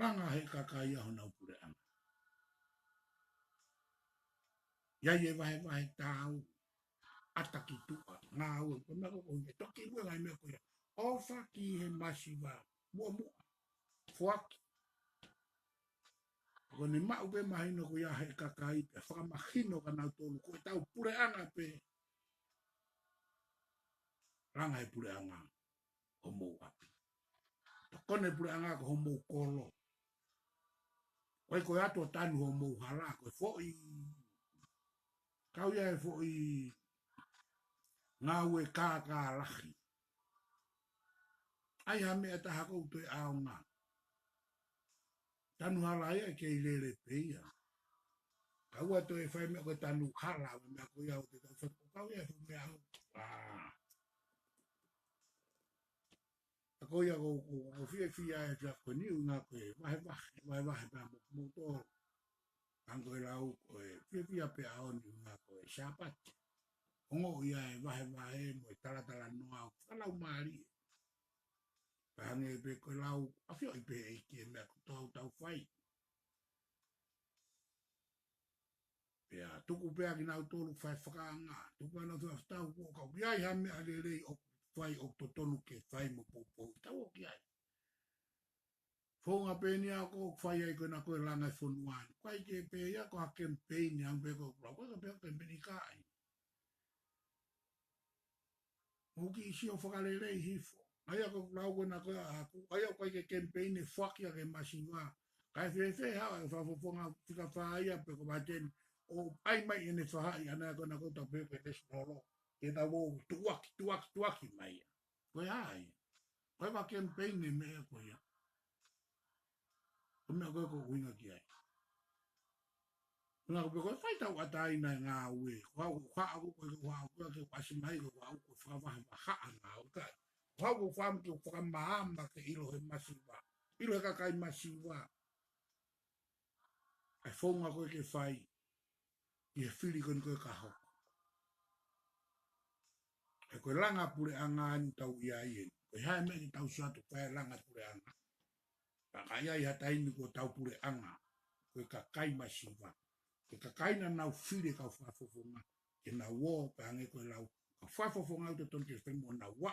Langa he kakai ʻa honau puleʻanga. ʻI ai e vahevahe taau, ʻata ki tuʻa, ngāue, ko e meʻa ko ē, toki ua ngaahi meʻa ko ia. ʻOfa ki he masiva, muʻomuʻa, foaki. Ko ʻene maʻu pē mahino ko ia he kakai, pea fakamahino kia nautolu ko ʻetau puleʻanga pē. Langa he puleʻanga homou ʻapi. Tokoni e puleʻanga ko homou kolo. ʻOku ʻikai ko e ʻatu ʻo tanu homou hala, ko e foʻi. Kau ia e foʻi ngāue kākā lahi. ʻAi ha meʻa taha ʻoku toe ʻaonga. Tanu hala ia ʻe kei lele pē ia. Ka ʻoua toe fai meʻa ko e tanu hala, meʻa ko ia ʻo te tau fai, kau ia e foʻi meʻa ʻo. ʻĀ. ʻA ko ia ko, ko, ko fiefia e fiafia ko eni ʻuhinga ko e vahevahe, vahevahe pea mo, mo tō. Ango e lau ko e fiefia pē ʻaho ni ʻuhinga ko e Sāpate. Ongo ia e vahevahe mo e talatalanoa ʻo fakalaumālie. Pea hangē pē ko e lau, ʻafioʻi pē ʻe ʻEiki e meʻa ko tau tau fai. Pea tuku pē ʻa kinautolu fai fakaanga, tuku pē ʻa kinautolu fai fakaanga, ʻoku ʻi ai ha meʻa lelei ʻoku fai ʻoku totonu ke fai mo poupou, tau ʻoku ʻi ai. Founga pē eni ʻa ko ʻoku fai ai ko ena ko e langa e fonua ni. ʻIkai ke pē ia ko ha kemipeini, ʻa pē ko lau ko e pē ko e kemipeini kai. Mou kiʻi sio fakalelei hifo. ʻA ia ko ʻeku lau ko ena ko ē ʻaʻaku, ʻa ia ʻoku ʻikai ke kemipeini foaki ʻa e masiva. Kae fēfē haʻo e fakafofonga fika fā ia pe ko Mateni, ʻo ʻai mai ʻene fahaʻi ʻana ko ena ko e tau pē ko e lesi lolo. Ke tau ō tuʻuaki, tuʻuaki, tuʻuaki mai ia. Ko e hā ia? Ko e faka kemipeini meʻa ko ia. Ko e meʻa ko ē ʻoku ou ʻuhinga ki ai. ʻUhinga ko e pē ko e fai tauʻatāina e ngāue. Ko au ko haʻa ko e ko haʻa ko e ke ʻasi mai ko au ko fakavahevahaʻa ngāue kai. Ko au ko fam ke fakamaama ke ʻilo he masiva. ʻIlo he kakai masiva. ʻA e founga ko ē ke fai. ʻI he fili ko eni ko ē ka hoko. He ko e langa puleʻanga eni tau ʻi ai eni. Ko e hā e meʻa ke tau sio atu fai e langa puleʻanga. Ka ka ʻi ai ha taimi ko e tau puleʻanga. Ko e kakai masiva. Ko e kakai naʻa nau fili kau fakafofonga. Ke nau ō, pea hangē ko e lau. Kau fakafofonga ʻoku totonu ke fai mo nau ō.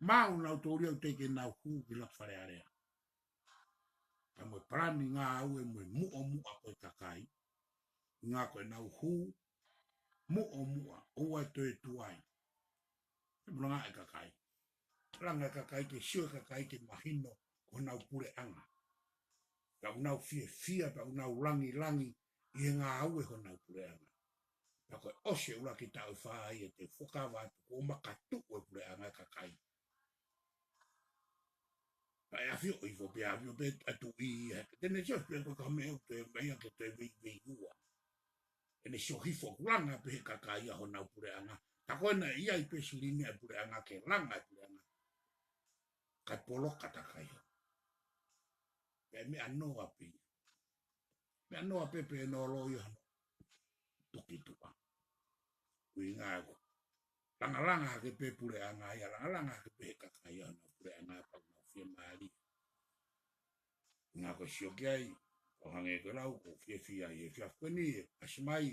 Mau nau tōlia ʻo te ke nau hū ki la Fale Alea. Ka mo e palani ngāue mo e muʻomuʻa ko e kakai. ʻUhinga ko ʻenau hū, muʻomuʻa, ʻoua ʻe toe tuai. Ke mo langa e kakai. Langa e kakai ke sio e kakai ke mahino ko honau puleʻanga. Pea ʻoku nau fiefia, pea ʻoku nau langilangi ʻi he ngāue honau puleʻanga. Pea ko e ʻosi e ʻuluaki taʻu ʻe fā ia te fuakava atu ko e makatuʻu e puleʻanga e kakai. Ka ʻe ʻafioʻi fo pē ʻafio pē atu ʻi he. Te ne sio pē ko e ka meʻa ʻoku toe mai ake toe vei vei ua. Te ne sio hifo ʻoku langa pē he kakai ʻa honau puleʻanga. Ta ko ena ʻi ai pē silini e puleʻanga ke langa e puleʻanga. Ka poloka takai ho. Pea meʻa noa pē. Meʻa noa pē pē nolo ia hano. Tuki tuʻa. ʻUhinga ko. Langalanga hake pē puleʻanga ia, langalanga hake pē he kakai ʻa honau puleʻanga pau nau fiemālie. ʻUhinga ko e sio ki ai, ʻo hangē ko e lau, ʻoku ou fiefia ʻi he efiafi ko eni, ʻasi mai,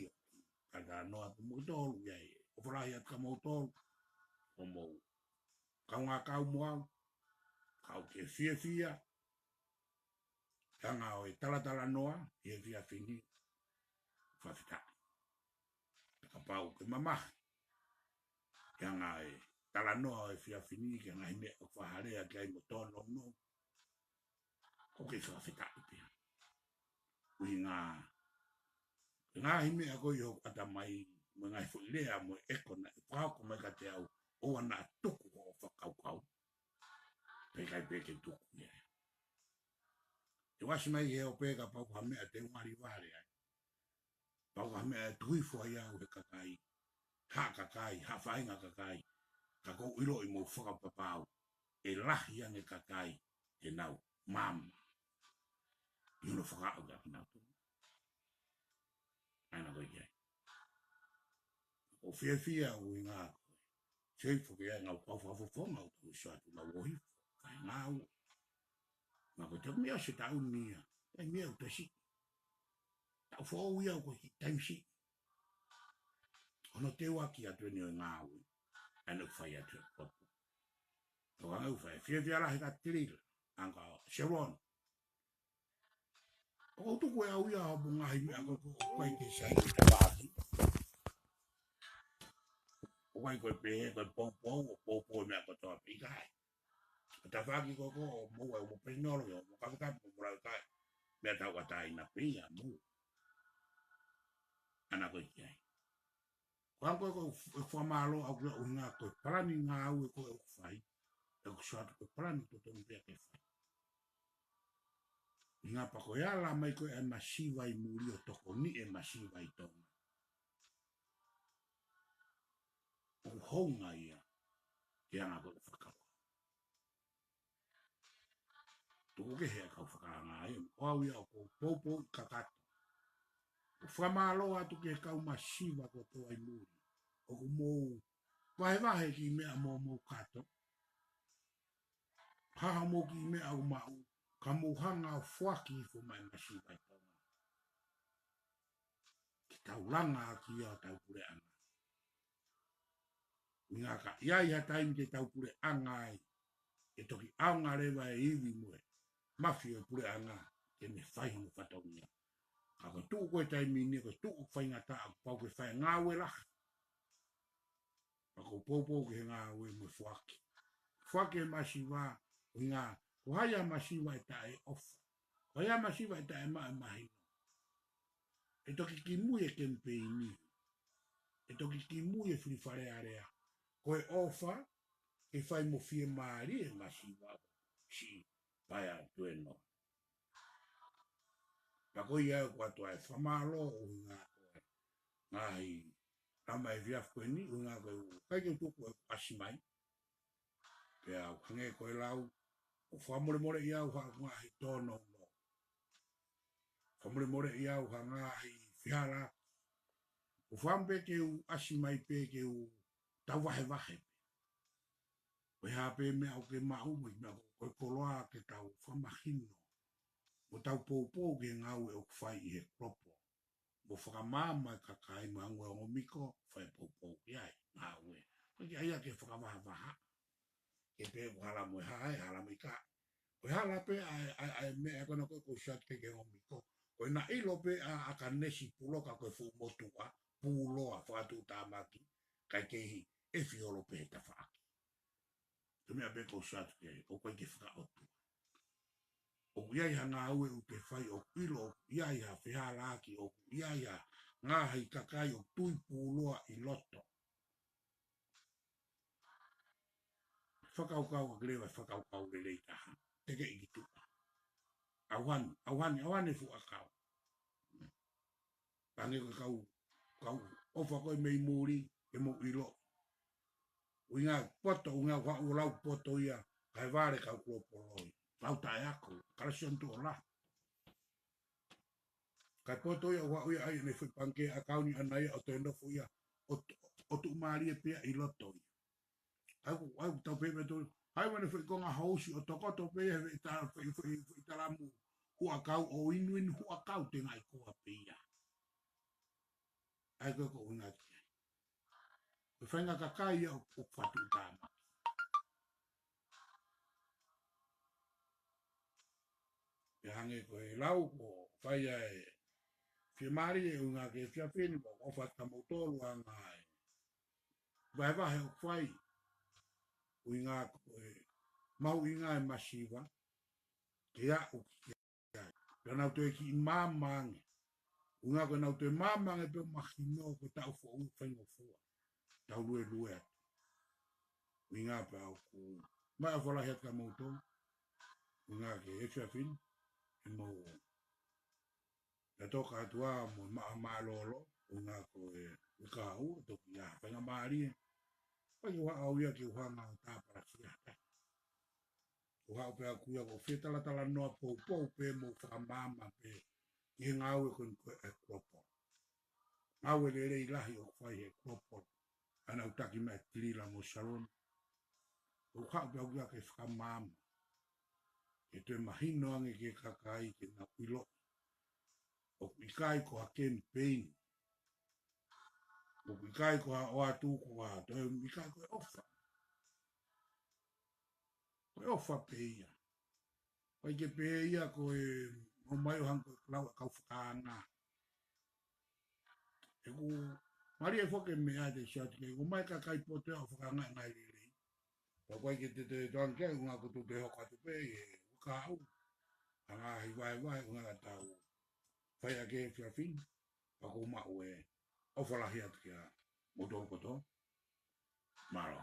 ka ta noa pē mo tolu ia, ʻofa lahi atu kia moutolu, ʻo mou. Kaungā kau mo au, kau ke fiefia, Ke anga ʻo e talatalanoa ʻi he efiafi ni, fakafetaʻi. Kapau ʻoku ke mamahi, ke anga e talanoa ʻo e efiafi ni, ke anga e meʻa ʻoku fakalea ki ai mo tōnounou, ʻoku ke fakafetaʻi pē. ʻUhinga, ngaahi meʻa ko ē ʻi hoku ʻatamai, mo e ngaahi foʻi lea, mo e ʻekona, ʻe fakahoko mai kiate au, ʻoua naʻa tuku hoʻo fakakaukau. Pea ʻikai pē ke tuku ia. Te u ʻasi mai he ope kapau ha meʻa te u ngali vale ai. Pau ka meʻa ʻe tuhi fua ia ʻe he kakai, ha kakai, ha faʻahinga kakai. Ka ʻoku ou ʻiloʻi mo fakapapau ʻe lahi ange kakai te nau maama ʻi hono fakaʻau kia kinautolu. ʻA ia naʻa ko ia. ʻOku ou fiefia ʻuhinga ko e sio hifo ki he ngaahi kau fakafofonga ʻoku tau sio atu ʻoku nau ō hifo, kae ngāue. Naʻa ko e taimi ʻosi e taʻu ni ia, taimi ia ʻoku tau siʻi. Taʻu foʻou ia ʻoku ʻikai ke taimi siʻi. Hono teuaki atu eni ʻo e ngāue, ʻa eni ʻoku fai atu e kopu. Tokanga ʻoku fai, fiefia lahi kia Tilila, ʻanga Sharon. ʻOku ou tuku ʻe au ia hoʻomou ngaahi meʻa ko ē ʻoku ʻikai ke sai ʻi he tafaʻaki. ʻOku ʻikai ko e pehē, ko e poupou, ʻo poupou e meʻa kotoa pē, ʻikai. Ko e tafaʻaki ko ē ʻoku mou ʻai, ʻo mou pesinolo, ʻo mou kafekafe, ʻo mou lau kai. Meʻa tauʻatāina pē ia, mou. ʻA ia ko e kiai. Ko au ko e, ko e fakamālō au ki he ʻuhinga ko e palani ngāue ko ē ʻoku fai. ʻOku sio atu ko e palani totonu pē ia ke fai. ʻUhinga pea ko e ala mai ko ē ʻa e masiva ʻi muli ʻo tokoniʻi e masiva ʻi Tonga. ʻOku hounga ia ke anga ko ē ʻo e fakakaukau. Tuku kehe ʻa e kau fakahanga ia, ʻo au ia ʻoku ou poupou kakato. ʻOku fakamālō atu ki he kau masiva kotoa ʻi muli. ʻOku mou vahevahe e kiʻi meʻa mo mou kato. Hā haʻamou kiʻi meʻa ʻoku maʻu, ka mou hanga ʻo foaki hifo mai e masiva ʻi Tonga. Ke tau langa ʻaki ia ʻo tau puleʻanga. ʻUhinga ka ʻi ai ha taimi ke tau puleʻanga ai, ʻe toki ʻaonga leva e ivi mo e mafi ʻo e puleʻanga ke ne fai hono fatongia. Ka ko e tuʻu ko ē taimi ni, ko e tuʻu faingataʻa, kuo pau ke fai e ngāue lahi. Pea ʻoku ou poupou ki he ngāue mo e foaki. Foaki e masiva, ʻuhinga, ko hai ʻa e masiva ʻe taʻeʻofa. Ko hai ʻa e masiva ʻe taʻemaʻu e mahino. ʻE toki kimui e kemipeini. ʻE toki kimui e fili Fale Alea. Ko e ʻofa, ke fai mo fiemālie e masiva, siʻi paea tuenoa. Pea ko ia ʻoku ʻoatu ai e fakamālō ʻuhinga ko e ngaahi tama e efiafi ko eni, ʻuhinga ko e ʻikai ke u tuku e ʻasi mai. Pea ʻoku hangē ko e lau, ʻoku fakamolemoleʻi au haʻaku ngaahi tōnounou. Fakamolemoleʻi au haʻaku ngaahi fehālaaki. ʻOku ou fakaʻamu pē ke u ʻasi mai pē ke u tau vahevahe pē. Ko e hā pē meʻa ʻoku ke maʻu, mo e meʻa ko e koloa ke tau fakamahino. Mo tau poupou ki he ngāue ʻoku fai ʻi he kolopo. Mo fakamaama e kakai mo e ongo miko, fai poupou ki ai, ngāue. Ko e kiʻi ʻai ia ke fakavahavaha. Ke pehē ʻoku hala mo e hā, ʻe hala mo e ʻikai. Ko e hala pē ʻa e, ʻa e, ʻa e meʻa ko ena ko ē ʻoku ou sio atu ki he ongo miko. Ko ena ʻilo pē ʻa, ʻa Kanesi Puloka ko e fuʻu motuʻa, puloa, fakatuʻutāmaki, kae kehe, ʻe fiholo pē he tafaʻaki. Ko e meʻa pē ʻoku ou sio atu ki ai, ʻoku ʻikai ke fakaʻotua. ʻOku ʻi ai ha ngāue ʻoku ke fai, ʻoku ʻilo, ʻoku ʻi ai ha fehālaaki, ʻoku ʻi ai ha ngaahi kakai ʻoku tui puloa ʻi loto. Fakakaukau ʻa ke leva, fakakaukau lelei taha. Tekeʻi ki tuʻa. ʻAuhani, ʻauhani, ʻauhani e fuʻu ʻakau. Pea hangē ko e kau, kau ʻofa ko ē mei muli, ke mou ʻilo. ʻUhinga poto, ʻuhinga ʻoku haʻu ʻo lau poto ia, kae vale kau kuo poloi. Lau taʻeako, kalasi ʻo tuʻo lahi. Kae poto ia ʻoku haʻu ia ʻai ʻene foʻi pangikē ʻakauni ʻana ia ʻo toe nofo ia, ʻo, ʻo tuʻumālie pē ia ʻi loto ia. ʻAi ʻoku, ʻai ʻoku tau pehē pē tau, ʻai ʻene foʻi konga housi ʻo tokoto pē ia he foʻi ta-, foʻi, foʻi, foʻi talamu huʻakau ʻo inuinu huʻakau tengaʻi koa pē ia. ʻAi ko e ko ʻuhinga ki ai. Ko e faʻahinga kakai ia ʻoku, ʻoku fakatuʻutāmaki. Pea hangē ko e lau ko e fai ʻa e fiemālie ʻuhinga ki he efiafi ni, ʻoku ou ʻofa atu kia moutolu ʻa e ngaahi vahevahe ʻoku fai. ʻUhinga ko e mahuʻinga e masiva, ke aʻu ki ai. Pea nau toe kiʻi maama ange. ʻUhinga ko ʻenau toe maama ange pea mahino ko e taʻu foʻou faingofua. Tau luelue atu. ʻUhinga pea ʻoku ou maʻu e ʻofa lahi atu kia moutolu. ʻUhinga ki he efiafi ni, ʻe mou ʻo. Pea toka atu ā mo e maʻa mālōlō, ʻuhinga ko e, e kahaʻu, toki ʻi ai ha faingamālie. ʻOku ʻikai ke u haʻu au ia ke u hanga ʻo tāpalasia ha taha. ʻOku ou haʻu pē au ia ko e fetalatala noa poupou pē mo fakamaama pē ki he ngāue ko eni ko e Akilopolo. Ngāue lelei lahi ʻoku fai he Akilopolo. ʻA ena ʻoku taki mai ʻe Tilila mo Saloni. ʻOku ou haʻu pē au ia ke fakamaama. Ke toe mahino ange ki he kakai ke nau ʻilo. ʻOku ʻikai ko ha kemipeini. ʻOku ʻikai ko ha ʻoatu ko ha toe ʻikai ko e ʻofa. Ko e ʻofa pē ia. ʻOku ʻikai ke pehē ia ko e ʻomai ʻo hangē ko e lau ʻa e kau fakaanga. ʻOku mālie foki e meʻa te sioti ke ʻomai kakai poto ʻo fakaanga ngaahi lelei. Pea ʻoku ʻikai ke te te toange ke ʻuhinga ko e toe hoko atu pē ʻi he kahaʻu. Anga hi vaevae ʻuhinga tau fai ʻaki he efiafi ni. Pea ʻoku ou maʻu e ʻofa lahi atu kia moutolu kotoa. Mālō.